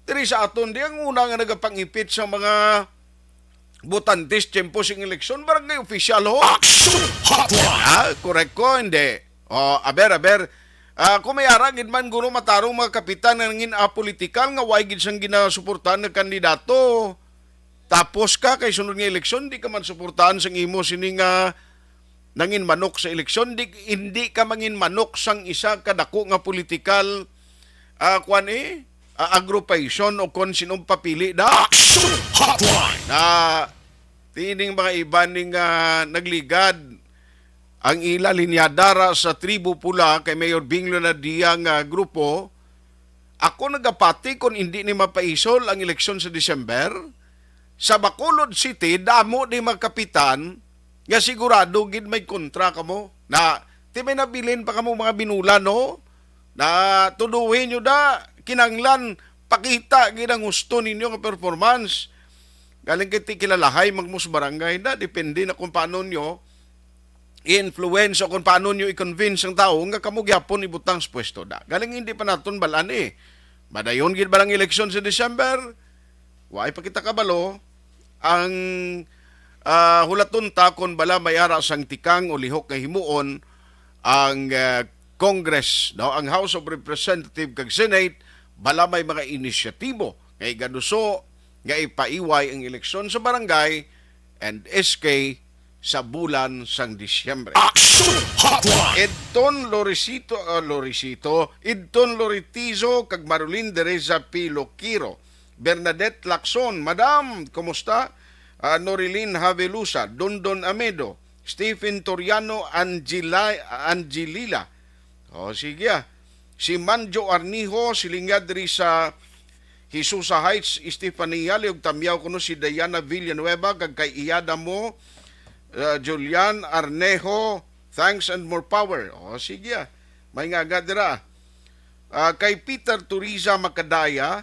diri sa aton di ang una nga nagapangipit sa mga botantes tiyempo sing eleksyon, barangay official ho. Action Hotline! Ah, correct ko, hindi. Oh, aber, aber. Ah, kung may ara gid man guro matarong mga kapitan nga nangin apolitikal nga way gid sang ginasuportahan nga kandidato. Tapos ka kay sunod nga eleksyon, di ka man suportahan sang imo sini nga nangin manok sa eleksyon, di, hindi ka mangin manok sang isa ka dako nga political, ah, kwan eh, ah, agrupasyon o kon sinong papili da. Action Hotline! Na tining mga iban ning, ah, nagligad ang ila linyadara sa Tribo Pula kay Mayor Bing Leonardia nga grupo, ako nagapati kon indi ni mapaisol ang eleksyon sa December, sa Bacolod City, damo di mga kapitan nga sigurado gid may kontra kamo. Na, ti may nabilin pa kamo mga binulan, no? Na tuduhin nyo da, kinanglan, pakita gid ang husto ninyo nga performance. Galing kay ti kilalahay magmus barangay na, depende na kung paano nyo i-influence o kung paano nyo i-convince ang tao nga kamo gyapon ibutang sa pwesto da. Galing hindi pa naton balaan eh. Madayon gid ba ang eleksyon sa December? Wa pa kita kabalo. Ang, ah, hulaton ta kon bala may ara sang tikang o lihok nga himuon ang, ah, Congress, no, ang House of Representative kag Senate, bala may mga inisyatibo nga igaduso nga ipaiway ang eleksyon sa barangay and S K sa bulan sang Disyembre. Action Hotline! Edton Lorisito, ah, Lorisito, Edton Loritizo kag Marulin Dereza Pilokiro. Bernadette Lacson, Madam, kumusta? Ah, Norilyn Havelusa, Dondon Amedo, Stephen Toriano, Angela, Angelila. O, sige, ah. Si Manjo Arnijo, silingyad diri sa Jesusa Heights, Estefania, liog tamyaw kuno si Diana Villanueva, kag kay iyada mo, ah, Julian Arnejo, thanks and more power. O, sige, ah. May ngaga dira. Ah, kay Peter Turiza Macadaya,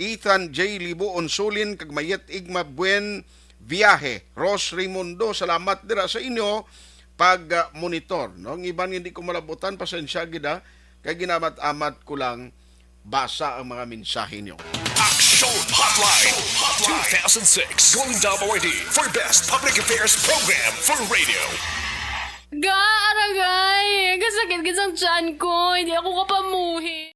Ethan J Libo Onsulin, kag Mayet Igma Buen Viaje. Ros Raimundo, salamat dira sa inyo pag, ah, monitor, no? Ang iban nga hindi ko malabutan, pasensya gid, ah, kay ginamat-amat ko lang basa ang mga mensahe nyo. Action Hotline two thousand six Golden Dome Awardee for Best Public Affairs Program for Radio. Ga, aragay! Kasakit gid sang tiyan ko. Hindi ako kapamuhi.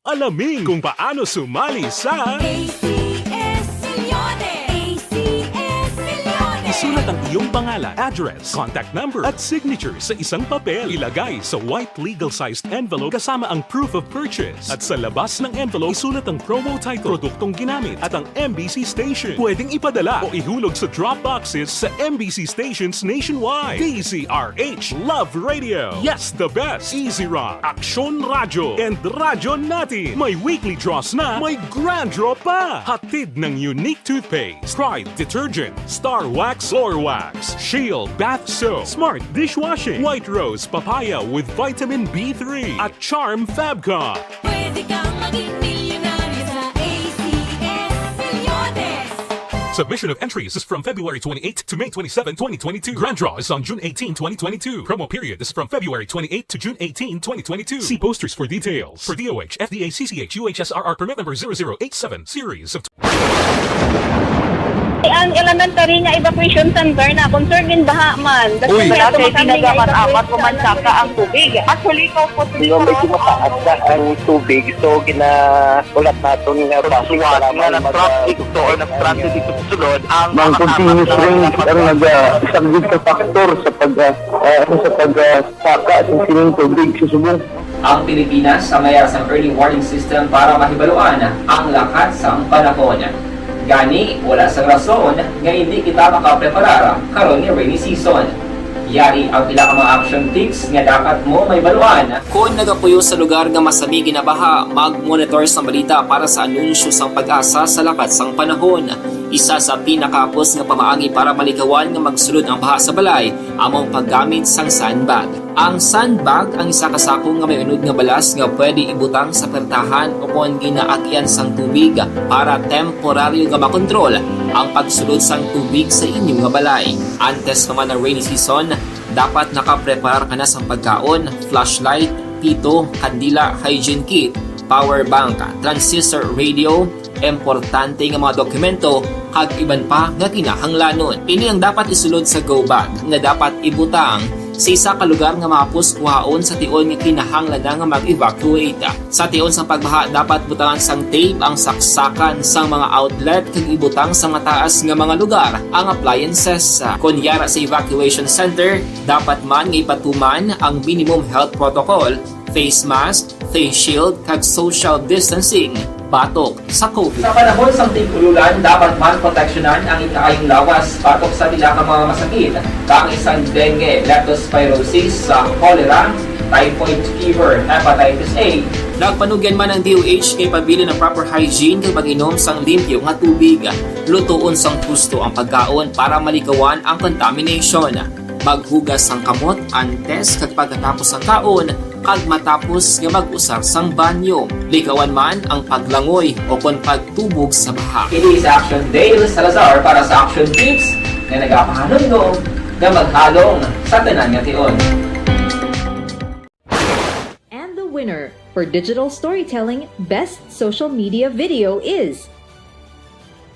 Alamin kung paano sumali sa A C S Milyones! A C S Milyones! Sulat ang iyong pangalan, address, contact number, at signature sa isang papel. Ilagay sa white legal-sized envelope kasama ang proof of purchase. At sa labas ng envelope, isulat ang promo title, produktong ginamit, at ang M B C station. Pwedeng ipadala o ihulog sa drop boxes sa M B C stations nationwide. D Z R H Love Radio. Yes, the best. Easy Rock, Aksyon Radyo, and Radyo Natin. May weekly draws na, may grand draw pa. Hatid ng Unique Toothpaste, Pride Detergent, Star Wax, Floor Wax, Shield Bath Soap, Smart Dishwashing, White Rose Papaya with Vitamin B three, at Charm Fabcon. Pwede kang maging milyonaryo sa A C S Reloaded. Submission of entries is from February twenty-eight to May twenty-seven, twenty twenty-two. Grand draw is on June eighteen, twenty twenty-two. Promo period is from February twenty-eight to June eighteen, twenty twenty-two. See posters for details. For D O H, F D A, C C H, U H S R R permit number zero zero eight seven, series of Ang elementary nga evacuation center na concern gin baha man. Uy. Wala kay tinaga man apat o man saka ang tubig. Actually, ko po. Di ba may tumataas na ang tubig? So, ginahulat naton nga base nga nag-traffic to or nag-transit dito sa sulod ang mga continuous rain ang nagasaglit sa factor sa pag, ah, ah, sa pag, ah, saka sa sining tubig sa subong. Ang Pilipinas ang mayara sang early warning system para mahibaluan ang lakat sang panahon. Gani, wala sang rason nga indi kita makapreparar karon nga rainy season. Yari ang pila ka mga action tips nga dapat mo mahibaluan. Kon nagapuyo sa lugar nga masami ginabaha, mag-monitor sang balita para sa anunsyo sang PAGASA sa lakat sang panahon. Isa sa pinakahapos nga pamaagi para malikawan nga magsulod ang baha sa balay amo ang paggamit sang sandbag. Ang sandbag ang isa ka sako nga may unod nga balas nga pwede ibutang sa pertahan ukon ginaagian sang tubig para temporaryo nga makontrol ang pagsulod sang tubig sa inyo nga balay. Antes pa man ang rainy season, dapat nakapreparar ka na sang pagkaon, flashlight, pito, kandila, hygiene kit, power bank, transistor radio, importante nga mga dokumento, kag iban pa nga kinahanglanon. Ini ang dapat isulod sa go bag nga dapat ibutang sa isa ka lugar nga mahapos kuhaon sa tion nga kinahanglan na nga mag-evacuate. Sa tion sang pagbaha, dapat butangan sang tape ang saksakan sang mga outlet kag ibutang sa mataas nga mga lugar ang appliances. Kon yara sa evacuation center, dapat man nga ipatuman ang minimum health protocol, face mask, face shield, kag social distancing batok sa COVID. Sa panahon sang tig-ululan, dapat man proteksyonan ang ikaayong lawas batok sa pila ka mga masakit, kaangay sang dengue, leptospirosis, sa cholera, typhoid fever, hepatitis A. Nagpanugyan man ang D O H nga ipabilin ang proper hygiene kag mag-inom sang limpyo nga tubig. Lutoon sang husto ang pagkaon para malikawan ang contamination. Maghugas sang kamot antes kag pagkatapos sang kaon, kag matapos nga mag-usar sang banyo. Likawan man ang paglangoy ukon pagtubog sa baha. Ini si Action Dale Salazar para sa Action Tips nga nagapahanumdom nga maghalong sa tanan nga tion. And the winner for digital storytelling best social media video is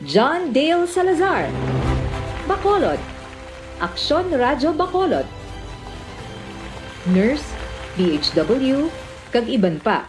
John Dale Salazar, Bacolod, Aksyon Radyo Bacolod, Nurse, D H W, kag iban pa.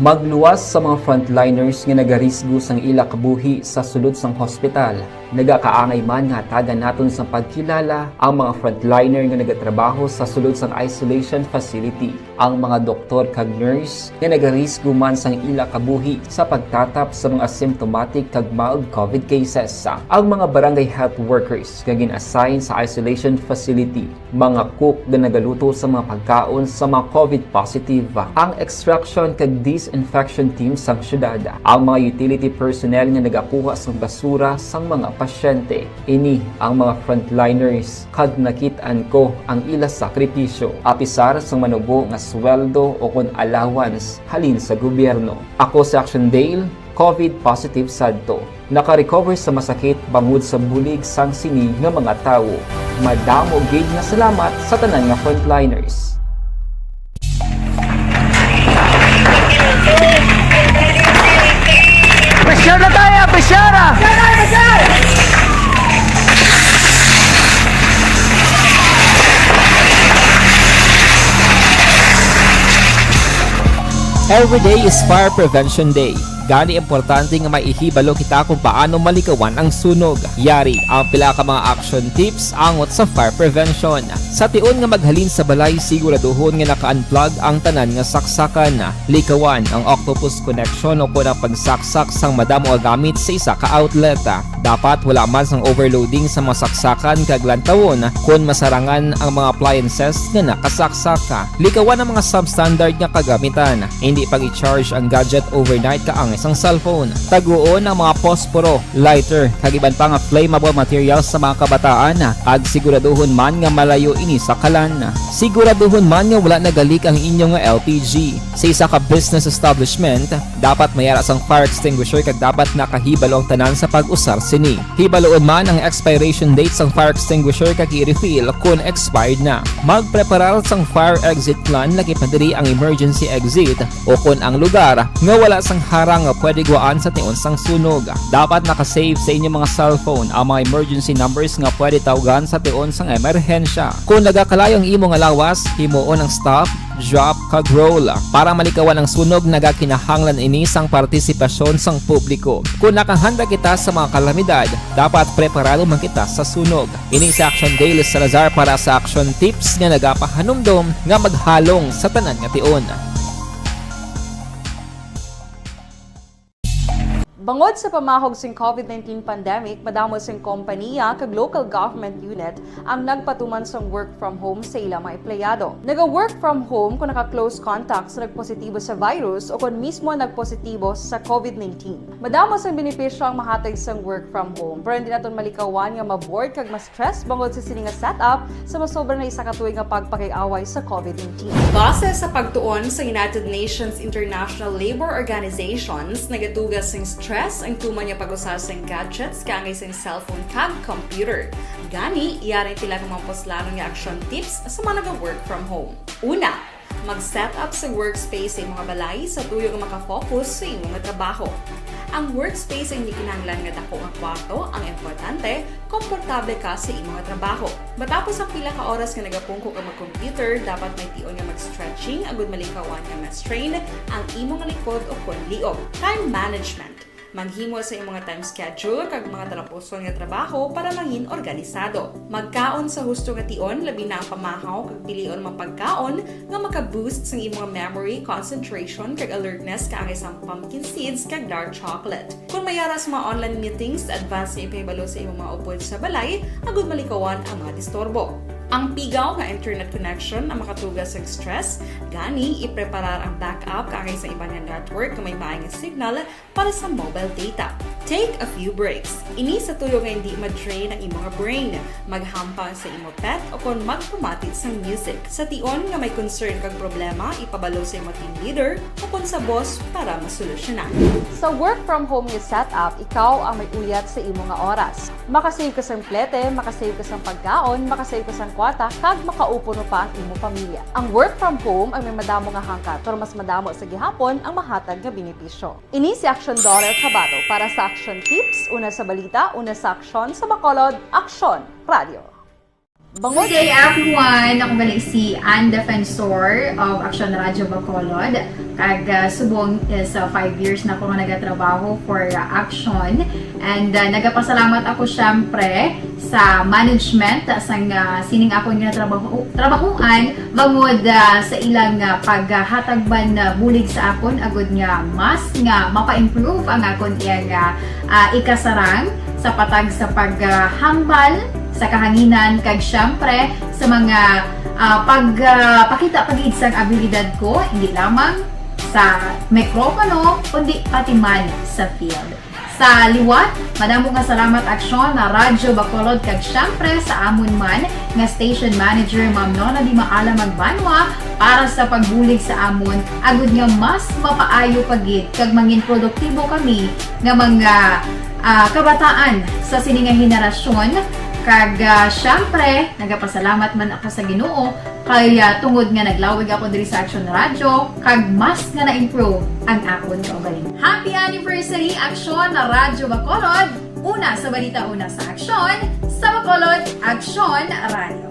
Magluwas sa mga frontliners nga nagarisgo sang ila kabuhi sa sulod sang hospital. Nagakaangay man nga hatagan naton sang pagkilala ang mga frontliner nga nagatrabaho sa sulod sang isolation facility, ang mga doktor kag nurse nga nagarisgo man sang ila kabuhi sa pagtatap sa mga symptomatic kag mild COVID cases, ang mga barangay health workers nga gin-assign sa isolation facility, mga cook nga nagaluto sa mga pagkaon sa mga COVID positive, ang extraction kag disinfection team sang syudad, ang mga utility personnel nga nagakuha sang basura sang mga pasyente. Ini ang mga frontliners, kag nakit-an ko ang ila sakripisyo, apisar sang manubo nga sweldo ukon allowance halin sa gobyerno. Ako si Action Dale, COVID positive sadto. Naka-recover sa masakit bangod sa bulig sang sini nga mga tawo. Madamo gid nga salamat sa tanan nga frontliners. Pressure na tayo! Pressure! Every day is Fire Prevention Day. Gani, importante nga may ihibalo kita kung paano malikawan ang sunog. Yari ang pila ka mga action tips angot sa fire prevention. Sa tion nga maghalin sa balay, siguraduhon nga naka-unplug ang tanan nga saksakan. Likawan ang octopus connection o kon ang pagsaksak sang madamo nga gamit sa isa ka outlet. Dapat wala man sang overloading sa mga saksakan kag lantawon kon masarangan ang mga appliances nga nakasaksak. Likawan ang mga substandard nga kagamitan. Hindi pag-i-charge ang gadget overnight kaangay sang cellphone. Taguon ang mga posporo, lighter, kag iban pa nga flammable materials sa mga kabataan, kag siguraduhon man nga malayo ini sa kalan. Siguraduhon man nga wala nagalik ang inyo nga L P G. Sa isa ka business establishment, dapat may ara sang fire extinguisher kag dapat nakahibalo ang tanan sa pag-usar sini. Hibaluon man ang expiration date sang fire extinguisher kag i-refill kon expired na. Magpreparar sang fire exit plan, lakip na diri ang emergency exit o kon ang lugar nga wala sang harang nga pwede guwaan sa tion sang sunog. Dapat naka-save sa inyo mga cellphone ang mga emergency numbers nga pwede tawgan sa tion sang emerhensya. Kon nagakalayo ang imo nga lawas, himuon ang stop, drop, kag roll. Para malikawan ang sunog, nagakinahanglan ini sang partisipasyon sang publiko. Kon nakahanda kita sa mga kalamidad, dapat preparado man kita sa sunog. Ini si Action Daily Salazar para sa Action Tips nga nagapahanumdom nga maghalong sa tanan nga tion. Bangod sa pamahog sing covid nineteen pandemic, madamo sing kompaniya kag local government unit ang nagpatuman sang work from home sa ila mga empleyado. Naga-work from home kung naka-close contact sa nagpositibo sa virus o kon mismo nagpositibo sa covid nineteen. Madamo sang benepisyo ang mahatag sang work from home, pero hindi naton malikawan nga ma-bored kag ma-stress bangod sa sini nga setup sa masobra na isa ka tuig nga pagpakig-away sa covid nineteen. Base sa pagtuon sa United Nations International Labour Organizations, nagatuga sing stress ang tuman nga pag-usa sing gadgets kaangay sing cellphone kag computer. Gani, yari pila ka mga puslanon nga action tips sa mga naga-work from home. Una, mag-set up sa workspace sa imong balay sa tuyo nga maka-focus sa imo nga trabaho. Ang workspace ay hindi kinahanglan nga dako nga kwarto, ang importante, komportable ka sa imo nga trabaho. Matapos ang pila ka oras nga nagapungko ka mag-computer, dapat may tion nga mag-stretching agud malikawan nga ma-strain ang imo nga likod o kon liog. Time management. Maghimo sa imo nga time schedule kag mga talapuson nga trabaho para mangin organisado. Magkaon sa husto nga tion, labi na ang pamahaw, kag pilion ang mga pagkaon nga maka-boost sang imo nga memory, concentration, kag alertness kaangay sang pumpkin seeds kag dark chocolate. Kon may ara sa mga online meetings, advance nga ipahibalo sa imo mga upod sa balay agud malikawan ang mga disturbo. Ang pigaw nga internet connection ang makatuga sa stress, gani ipreparar ang backup kaangay sa iban nga network nga may maay nga signal para sa mobile data. Take a few breaks. Ini sa tuyo nga hindi ma-drain ang imo nga brain. Maghampang sa imo pet o kon magpamati sang music. Sa tion nga may concern kag problema, ipabalo sa imo team leader o kon sa boss para masolusyonan. Sa work from home nga setup, ikaw ang may uyat sa imo nga oras. Makasave ka sang plete, makasave ka sang pagkaon, makasave ka sang kwarta, kag makaupo pa ang imo pamilya. Ang work from home ang may madamo nga hangkat, pero mas madamo sa gihapon ang mahatag nga benepisyo. Ini si Action Daughter Kabato para sa Action Tips, una sa balita, una sa aksyon, sa Bacolod, Aksyon Radio. Bangod Good day, everyone! Ako gali si Ann Defensor of Action Radio Bacolod. Kag, ah, subong is, ah, five years na ako nga nagatrabaho for, ah, Action. And, ah, nagapasalamat ako, syempre, sa management, ah, sang, ah, sining akon nga trabaho, trabahoan, bangod, ah, sa ilang, ah, paghatag man, ah, bulig sa akon, agud nga mas nga mapa-improve ang akon iyang, ah, ah, ikasarang sa patag sa paghambal sa kahanginan, kag, syempre, sa mga, ah, pag, ah, pakita pa gid sang abilidad ko, hindi lamang sa mikropono, kundi pati man sa field. Sa liwat, madamo nga salamat, Aksyon na Radyo Bacolod, kag syempre sa amon man nga station manager, Ma'am Nona Di Maala Magbanwa, para sa pagbulig sa amon, agud nga mas mapaayo pa gid kag mangin produktibo kami nga mga, ah, kabataan sa sini nga henerasyon. Kag, ah, syempre, nagapasalamat man ako sa Ginoo kay, ah, tungod nga naglawig ako diri sa Aksyon Radyo, kag mas nga na-improve ang akon kaugalingon. Happy anniversary, Aksyon na Radyo Bacolod! Una sa balita, una sa aksyon, sa Bacolod, Aksyon Radyo.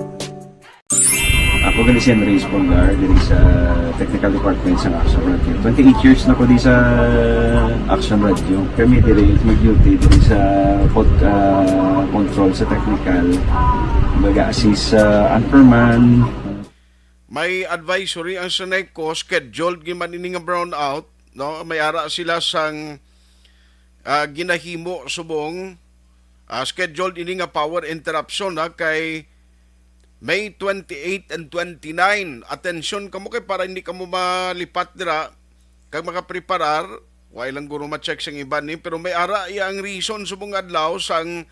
Ako gali si Henry Espongar, diri sa technical department sa Action Radio. Twenty-eight years na ko di sa Action Radio. Kami diri mag-duty diri sa pod-, ah, control sa technical. Mag-assist sa anchorman. May advisory ang Seneco, scheduled gyud man ini nga brownout, no? May ara sila sang, ah, ginahimo subong, ah, scheduled ini nga power interruption, ha, kay May twenty-eight and twenty-nine. Atensyon kamo kay para hindi kamo malipat dira kag makapreparar. Wa lang guro ma-check sang iban ni, pero may ara iya ang reason subong adlaw sang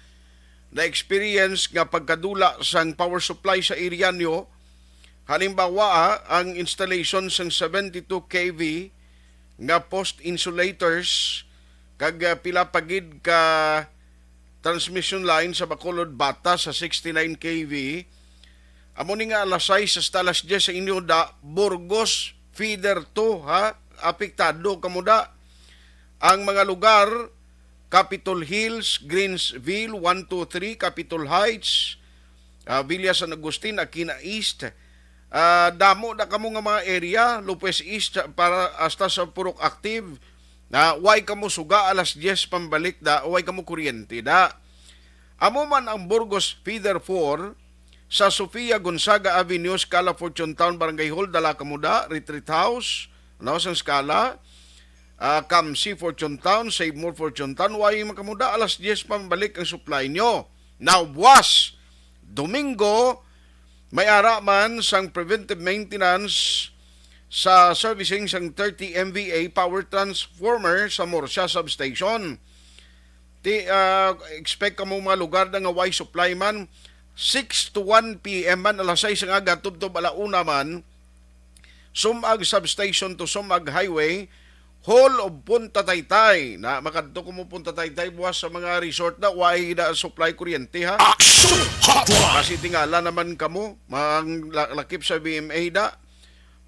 na-experience nga pagkadula sang power supply sa area nyo. Halimbawa, ah, ang installation sang seventy-two K V nga post insulators kag, ah, pila pa gid ka transmission line sa Bacolod Bata sa sixty-nine K V. Amo ni nga alas sais hasta alas diyes sa inyo da, Burgos Feeder two, ha? Apektado kamo da. Ang mga lugar, Capitol Hills, Greensville, one two three, Capitol Heights, ah, Villa San Agustin, Aquina East. Ah, damo na kamo nga mga area, Lopez East, para hasta sa Purok Active. Na, way kamo suga alas diyes pambalik da, way kamo kuryente da. Amo man ang Burgos Feeder four sa Sofia Gonzaga Avenue, Scala, Fortune Town, Barangay Hall, dala kamo da, Retreat House, no, sang Scala, ah, Camsi, Fortune Town, Save More, Fortune Town, way man kamo da, alas diyes pambalik ang supply nyo. Now, buwas, Domingo, may ara man sang preventive maintenance sa servicing sang thirty M V A power transformer sa Murcia Substation. Ti, ah, expect kamo mga lugar na nga way supply man, six to one P M man, alas sais ang aga, tubtob ala una man, Sumag Substation to Sumag Highway, whole of Punta Taytay. Na, makadto ko mo Punta Taytay, buwas sa mga resort na, way na supply kuryente, ha? Action Hotline! Masitingala naman kamo, mga la-, lakip sa B M A da.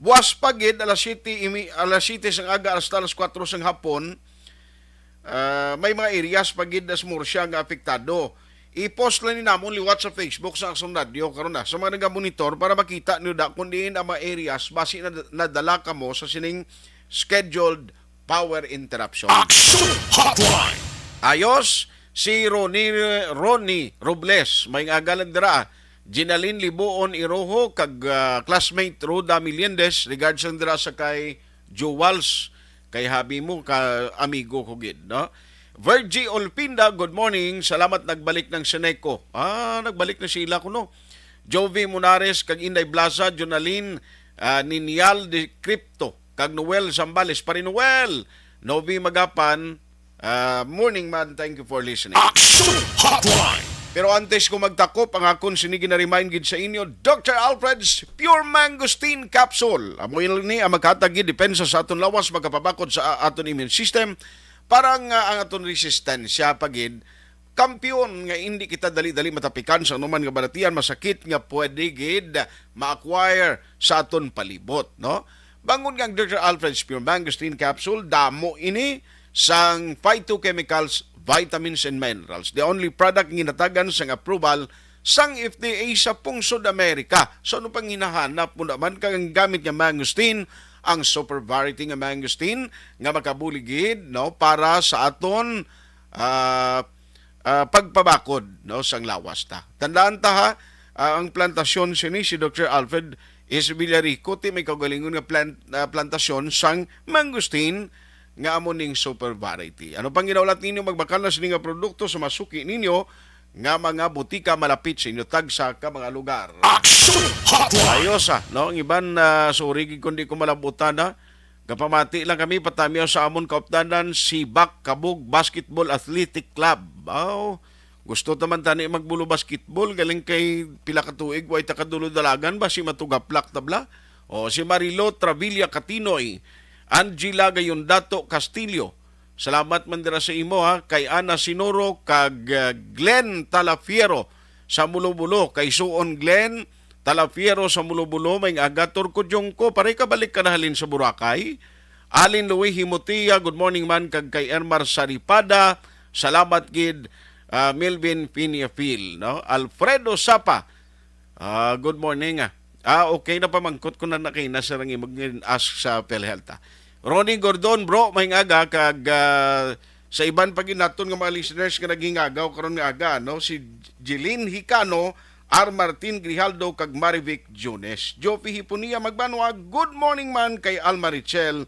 Buwas pa gid, alas siyete, imi-, alas siyete sang aga hasta alas kuwatro sang hapon, ah, may mga areas pa gid sa Murcia nga apektado. I-post lang ni namon liwat sa Facebook sa Aksyon Radio karon na sa mga nagamonitor para makita niyo da kung diin ang mga areas basi na nadala kamo sa sining scheduled power interruption. Action Hotline! Ayos, si Ronnie, Ronnie Robles, may nga galang dira. Ginaline Libuon Iroho, kag, ah, classmate Rhoda Meliendez, regards lang dira sa kay Joe Walsh, kay habi mo ka amigo ko gid, no? Virgie Olpinda, good morning. Salamat, nagbalik ng Seneco. Ah, nagbalik na sila kuno. Jovi Munares, kag Inday Blaza, Jonalyn, ah, Ninial de Crypto, kag Noel Zambales. Pare Noel, Novi Magapan, ah, morning man, thank you for listening. Action Hotline! Pero antes ko magtakop, ang akon sini gina-remind gid sa inyo, Doctor Alfred's Pure Mangosteen Capsule. Amo ini ang maghatag gid depensa sa aton lawas, magkapabakod sa aton immune system, para nga ang aton resistensya pa gid kampiyon, nga hindi kita dali-dali matapikan sa anuman nga balatian, masakit nga pwede gid ma-acquire sa aton palibot, no? Bangod nga ang Doctor Alfred's Pure Mangosteen Capsule, damo ini sang phytochemicals, vitamins, and minerals. The only product nga ginatagan sang approval sang F D A sa pungsod Amerika. So, ano pang hinahanap mo naman kag ang gamit nga mangosteen, ang super variety nga mangosteen nga makabulig gid, no, para sa aton, ah, ah, pagpabakod, no, sang lawas ta. Tandaan ta, ha, ah, ang plantasyon sini si Doctor Alfred is Villarico, ti may kaugalingon nga plant-, ah, plantasyon sang mangosteen nga amo ning super variety. Ano pang ginaulat ninyo, magbakal na sini nga produkto sa masuki ninyo nga mga butika malapit sa inyo tagsa ka mga lugar. Action Hotline! Ayos, ah, no? Ang iban, ah, sorry gid kung di ko malabutan, ha? Gapamati lang kami, patamiaw sa amon kaupdanan, Sibak Kabug Basketball Athletic Club. Aw, gusto ta man tani magbulo basketball, galing kay pila ka tuig, way ta kadulo dalagan, basi matugaplak tabla. O, si Marilo Travilla Catinoy, Angela Gayondato Castillo, salamat man dira sa imo, ha, kay Ana Sinoro kag, ah, Glenn Talafiero sa Mulobulo, kay Suon Glenn Talafiero sa Mulobulo, may nga aga, Turco Jongko, pare, kabalik ka na halin sa Boracay. Alin Louis Himotia, good morning man, kag kay Ermar Saripada, salamat gid, ah, Melvin Piniafil, no? Alfredo Sapa, ah, good morning, ah. Ah, okay na pamangkot ko na nakina sa nang imong ask sa PhilHealth, ah. Ronnie Gordon, bro, may aga kag, ah, sa iban pa gid naton nga mga listeners nga naghingagaw karon nga aga, no? Si Jeline Hicano, R Martin Grijaldo, kag Marivic Jones. Jopi Hiponia Magbanwa, good morning man kay Alma Richel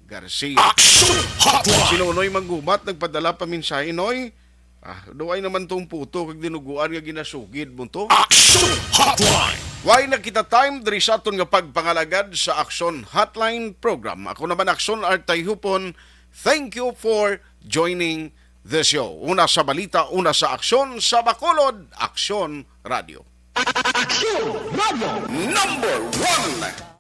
Garcia. Action Hotline! Si Nonoy Manggubat nagpadala pa mensahe, Noy. Ah, duay naman tong puto kag dinuguan nga ginasugid mo to. Action Hotline! Why na kita time diri sa aton nga pagpangalagad sa Action Hotline program? Ako naman, Action Artay Hupon. Thank you for joining the show. Una sa balita, una sa aksyon, sa Bacolod, Aksyon Radio. Aksyon Radio number one.